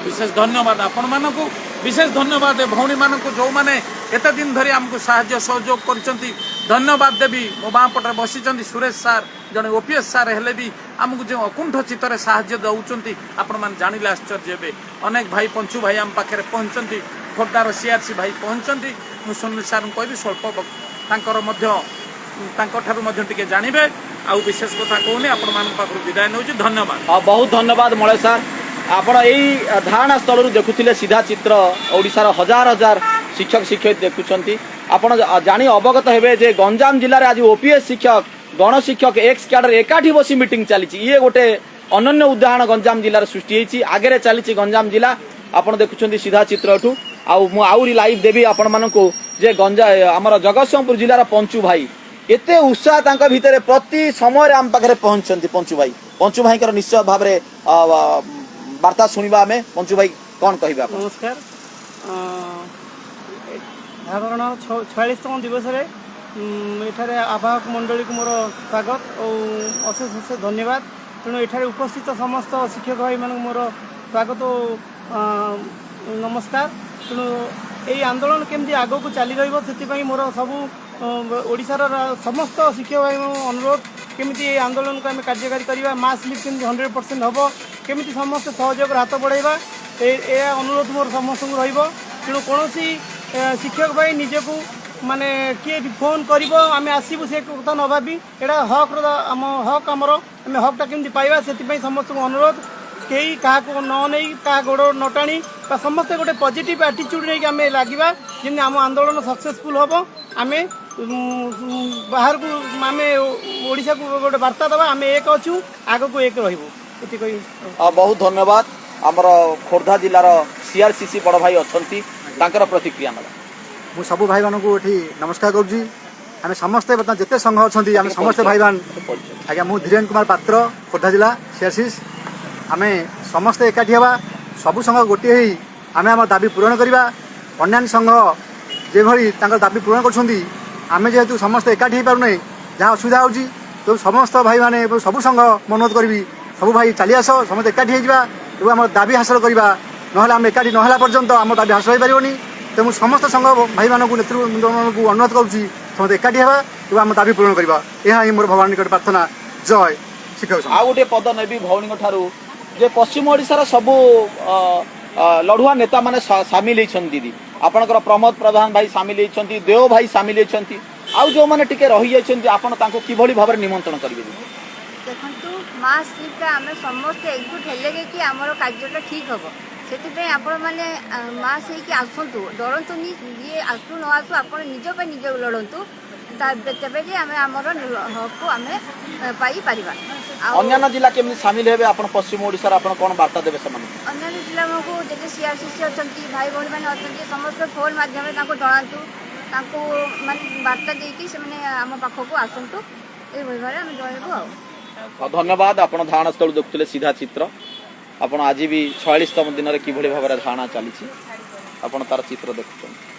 ବିଶେଷ ଧନ୍ୟବାଦ ଆପଣମାନଙ୍କୁ, ବିଶେଷ ଧନ୍ୟବାଦ ଏ ଭଉଣୀମାନଙ୍କୁ, ଯେଉଁମାନେ ଏତେ ଦିନ ଧରି ଆମକୁ ସାହାଯ୍ୟ ସହଯୋଗ କରିଛନ୍ତି। ଧନ୍ୟବାଦ ଦେବି, ମୋ ବାଁ ପଟରେ ବସିଛନ୍ତି ସୁରେଶ ସାର୍, ଜଣେ ଓପିଏସ୍ ସାର୍ ହେଲେ ବି ଆମକୁ ଯେଉଁ ଅକୁଣ୍ଠ ଚିତ୍ତରେ ସାହାଯ୍ୟ ଦେଉଛନ୍ତି, ଆପଣମାନେ ଜାଣିଲେ ଆଶ୍ଚର୍ଯ୍ୟ ହେବେ। ଅନେକ ଭାଇ, ପଞ୍ଚୁ ଭାଇ ଆମ ପାଖରେ ପହଞ୍ଚନ୍ତି, ଖୋର୍ଦ୍ଧାର ସିଆର୍ସି ଭାଇ ପହଞ୍ଚନ୍ତି। ମୁଁ ସୁନୀଲ ସାର୍ଙ୍କୁ କହିବି ସ୍ୱଳ୍ପ ତାଙ୍କର ମଧ୍ୟ, ତାଙ୍କଠାରୁ ମଧ୍ୟ ଟିକେ ଜାଣିବେ। ଆଉ ବିଶେଷ କଥା କହୁନି, ଆପଣମାନଙ୍କ ପାଖରୁ ବିଦାୟ ନେଉଛି। ଧନ୍ୟବାଦ। ହଁ, ବହୁତ ଧନ୍ୟବାଦ ମଳୟ ସାର୍। ଆପଣ ଏଇ ଧାରଣା ସ୍ଥଳରୁ ଦେଖୁଥିଲେ ସିଧା ଚିତ୍ର। ଓଡ଼ିଶାର ହଜାର ହଜାର ଶିକ୍ଷକ ଶିକ୍ଷୟିତ୍ରୀ ଦେଖୁଛନ୍ତି। ଆପଣ ଜାଣି ଅବଗତ ହେବେ ଯେ ଗଞ୍ଜାମ ଜିଲ୍ଲାରେ ଆଜି ଓପିଏସ୍ ଶିକ୍ଷକ, ଗଣଶିକ୍ଷକ, ଏକ୍ସ କ୍ୟାଡର ଏକାଠି ବସି ମିଟିଂ ଚାଲିଛି। ଇଏ ଗୋଟେ ଅନନ୍ୟ ଉଦାହରଣ ଗଞ୍ଜାମ ଜିଲ୍ଲାରେ ସୃଷ୍ଟି ହେଇଛି। ଆଗରେ ଚାଲିଛି ଗଞ୍ଜାମ ଜିଲ୍ଲା। ଆପଣ ଦେଖୁଛନ୍ତି ସିଧା ଚିତ୍ର ଏଠୁ। ଆଉ ମୁଁ ଆହୁରି ଲାଇଭ୍ ଦେବି ଆପଣମାନଙ୍କୁ ଯେ ଗଞ୍ଜା ଆମର ଜଗତସିଂହପୁର ଜିଲ୍ଲାର ପଞ୍ଚୁ ଭାଇ, ଏତେ ଉତ୍ସାହ ତାଙ୍କ ଭିତରେ, ପ୍ରତି ସମୟରେ ଆମ ପାଖରେ ପହଞ୍ଚନ୍ତି ପଞ୍ଚୁ ଭାଇ। ପଞ୍ଚୁ ଭାଇଙ୍କର ନିଶ୍ଚୟ ଭାବରେ ବାର୍ତ୍ତା ଶୁଣିବା ଆମେ। ପଞ୍ଚୁ ଭାଇ, କଣ କହିବେ ଆପଣ? ନମସ୍କାର। ଧାରଣା 46ତମ ଦିବସରେ ଏଠାରେ ଆବାହକ ମଣ୍ଡଳୀକୁ ମୋର ସ୍ୱାଗତ ଓ ଅଶେଷ ଅଶେଷ ଧନ୍ୟବାଦ। ତେଣୁ ଏଠାରେ ଉପସ୍ଥିତ ସମସ୍ତ ଶିକ୍ଷକ ଭାଇମାନଙ୍କୁ ମୋର ସ୍ୱାଗତ ଓ ନମସ୍କାର। ତେଣୁ ଏଇ ଆନ୍ଦୋଳନ କେମିତି ଆଗକୁ ଚାଲି ରହିବ, ସେଥିପାଇଁ ମୋର ସବୁ ଓଡ଼ିଶାର ସମସ୍ତ ଶିକ୍ଷକ ଭାଇମାନଙ୍କୁ ଅନୁରୋଧ, କେମିତି ଏଇ ଆନ୍ଦୋଳନକୁ ଆମେ କାର୍ଯ୍ୟକାରୀ କରିବା, ମାସ୍ ଲିଭ୍ କେମିତି 100% ହେବ, କେମିତି ସମସ୍ତେ ସହଯୋଗର ହାତ ବଢ଼ାଇବା, ଏହା ଅନୁରୋଧ ମୋର ସମସ୍ତଙ୍କୁ ରହିବ। ତେଣୁ କୌଣସି ଶିକ୍ଷକ ଭାଇ ନିଜକୁ ମାନେ କିଏ ଫୋନ୍ କରିବ ଆମେ ଆସିବୁ, ସେ କଥା ନ ଭାବି ଏଇଟା ହକ୍ର, ଆମ ହକ୍ ଆମର, ଆମେ ହକ୍ଟା କେମିତି ପାଇବା, ସେଥିପାଇଁ ସମସ୍ତଙ୍କୁ ଅନୁରୋଧ। କେହି କାହାକୁ ନ ନେଇ, କାହା ଗୋଡ଼ ନ ଟାଣି ବା ସମସ୍ତେ ଗୋଟେ ପଜିଟିଭ୍ ଆଟିଚ୍ୟୁଡ଼୍ ନେଇକି ଆମେ ଲାଗିବା, ଯେମିତି ଆମ ଆନ୍ଦୋଳନ ସକ୍ସେସଫୁଲ୍ ହେବ। ଆମେ ବାହାରକୁ, ଆମେ ଓଡ଼ିଶାକୁ ଗୋଟେ ବାର୍ତ୍ତା ଦେବା, ଆମେ ଏକ ଅଛୁ, ଆଗକୁ ଏକ ରହିବୁ, ଏତିକି କହି ବହୁତ ଧନ୍ୟବାଦ। ଆମର ଖୋର୍ଦ୍ଧା ଜିଲ୍ଲାର ସିଆରସିସି ବଡ଼ ଭାଇ ଅଛନ୍ତି, ତାଙ୍କର ପ୍ରତିକ୍ରିୟା ନେବା। ମୁଁ ସବୁ ଭାଇମାନଙ୍କୁ ଏଠି ନମସ୍କାର କରୁଛି। ଆମେ ସମସ୍ତେ ବର୍ତ୍ତମାନ ଯେତେ ସଂଘ ଅଛନ୍ତି, ଆମେ ସମସ୍ତେ ଭାଇମାନ। ଆଜ୍ଞା, ମୁଁ ଧୀରେନ କୁମାର ପାତ୍ର, ଖୋର୍ଦ୍ଧା ଜିଲ୍ଲା ସିଆରସିସ୍। ଆମେ ସମସ୍ତେ ଏକାଠି ହେବା, ସବୁ ସଂଘ ଗୋଟିଏ ହେଇ ଆମେ ଆମ ଦାବି ପୂରଣ କରିବା। ଅନ୍ୟାନ୍ୟ ସଂଘ ଯେଭଳି ତାଙ୍କର ଦାବି ପୂରଣ କରୁଛନ୍ତି, ଆମେ ଯେହେତୁ ସମସ୍ତେ ଏକାଠି ହେଇପାରୁନାହିଁ, ଯାହା ଅସୁବିଧା ହେଉଛି, ତ ସମସ୍ତ ଭାଇମାନେ ଏବଂ ସବୁ ସଂଘ ମୁଁ ଅନୁରୋଧ କରିବି, ସବୁ ଭାଇ ଚାଲି ଆସ, ସମସ୍ତେ ଏକାଠି ହେଇଯିବା ଏବଂ ଆମର ଦାବି ହାସଲ କରିବା। ନହେଲେ ଆମେ ଏକାଠି ନହେଲା ପର୍ଯ୍ୟନ୍ତ ଆମ ଦାବି ହାସଲ ହୋଇପାରିବନି। ତେଣୁ ସମସ୍ତ ସଂଘ ଭାଇମାନଙ୍କୁ, ନେତୃବୃନ୍ଦମାନଙ୍କୁ ଅନୁରୋଧ କରୁଛି, ସମସ୍ତେ ଏକାଠି ହେବା ଏବଂ ଆମ ଦାବି ପୂରଣ କରିବା। ଏହା ହିଁ ମୋର ଭଗବାନ ନିକଟରେ ପ୍ରାର୍ଥନା। ଜୟ ଶିକ୍ଷକ ସଂଘ। ଆଉ ଗୋଟିଏ ପଦ ନେବି ଭଉଣୀଙ୍କ ଠାରୁ ଯେ ପଶ୍ଚିମ ଓଡ଼ିଶାର ସବୁ ଅ, ଅ, ଲଢୁଆ ନେତାମାନେ ସାମିଲ ହେଇଛନ୍ତି। ଦିଦି, ଆପଣଙ୍କର ପ୍ରମୋଦ ପ୍ରଧାନ ଭାଇ ସାମିଲ ହେଇଛନ୍ତି, ଦେଓ ଭାଇ ସାମିଲ ହେଇଛନ୍ତି, ଆଉ ଯୋଉମାନେ ଟିକେ ରହିଯାଇଛନ୍ତି, ଆପଣ ତାଙ୍କୁ କିଭଳି ଭାବରେ ନିମନ୍ତ୍ରଣ କରିବେ ଦିଦି? ଦେଖନ୍ତୁ, ମାସ୍ ଲିଭ୍ଟା ଆମେ ସମସ୍ତେ ଏକଜୁଟ ହେଲେ ଯାଇକି ଆମର କାର୍ଯ୍ୟଟା ଠିକ୍ ହେବ। ସେଥିପାଇଁ ଆପଣମାନେ ମାସ୍ ହେଇକି ଆସନ୍ତୁ, ଡରନ୍ତୁନି। ଯିଏ ଆସୁ ନ ଆସୁ, ଆପଣ ନିଜ ପାଇଁ ନିଜ ଲଢ଼ନ୍ତୁ। ତେବେ ଯେ ଆମେ ଆମର ହକ୍କୁ ଆମେ ପାଇପାରିବା। ଆଉ ଅନ୍ୟାନ୍ୟ ଜିଲ୍ଲା କେମିତି ସାମିଲ ହେବେ? ଆପଣ ପଶ୍ଚିମ ଓଡ଼ିଶାର ଆପଣ କଣ ବାର୍ତ୍ତା ଦେବେ ସେମାନଙ୍କୁ? ଅନ୍ୟାନ୍ୟ ଜିଲ୍ଲାମାନଙ୍କୁ ଯେତେ ସିଆର୍ସିସି ଅଛନ୍ତି, ଭାଇ ଭଉଣୀମାନେ ଅଛନ୍ତି, ସମସ୍ତେ ଫୋନ୍ ମାଧ୍ୟମରେ ତାଙ୍କୁ ଜଣାନ୍ତୁ। ତାଙ୍କୁ ମାନେ ବାର୍ତ୍ତା ଦେଇକି ସେମାନେ ଆମ ପାଖକୁ ଆସନ୍ତୁ। ଏଇଭଳି ଭାବରେ ଆମେ ଜଣାଇବୁ ଆଉ। ଧନ୍ୟବାଦ। ଆପଣ ଧାରଣା ସ୍ଥଳରୁ ଦେଖୁଥିଲେ ସିଧା ଚିତ୍ର। ଆପଣ ଆଜି ବି 46ତମ ଦିନରେ କିଭଳି ଭାବରେ ଧାରଣା ଚାଲିଛି, ଆପଣ ତାର ଚିତ୍ର ଦେଖୁଛନ୍ତି।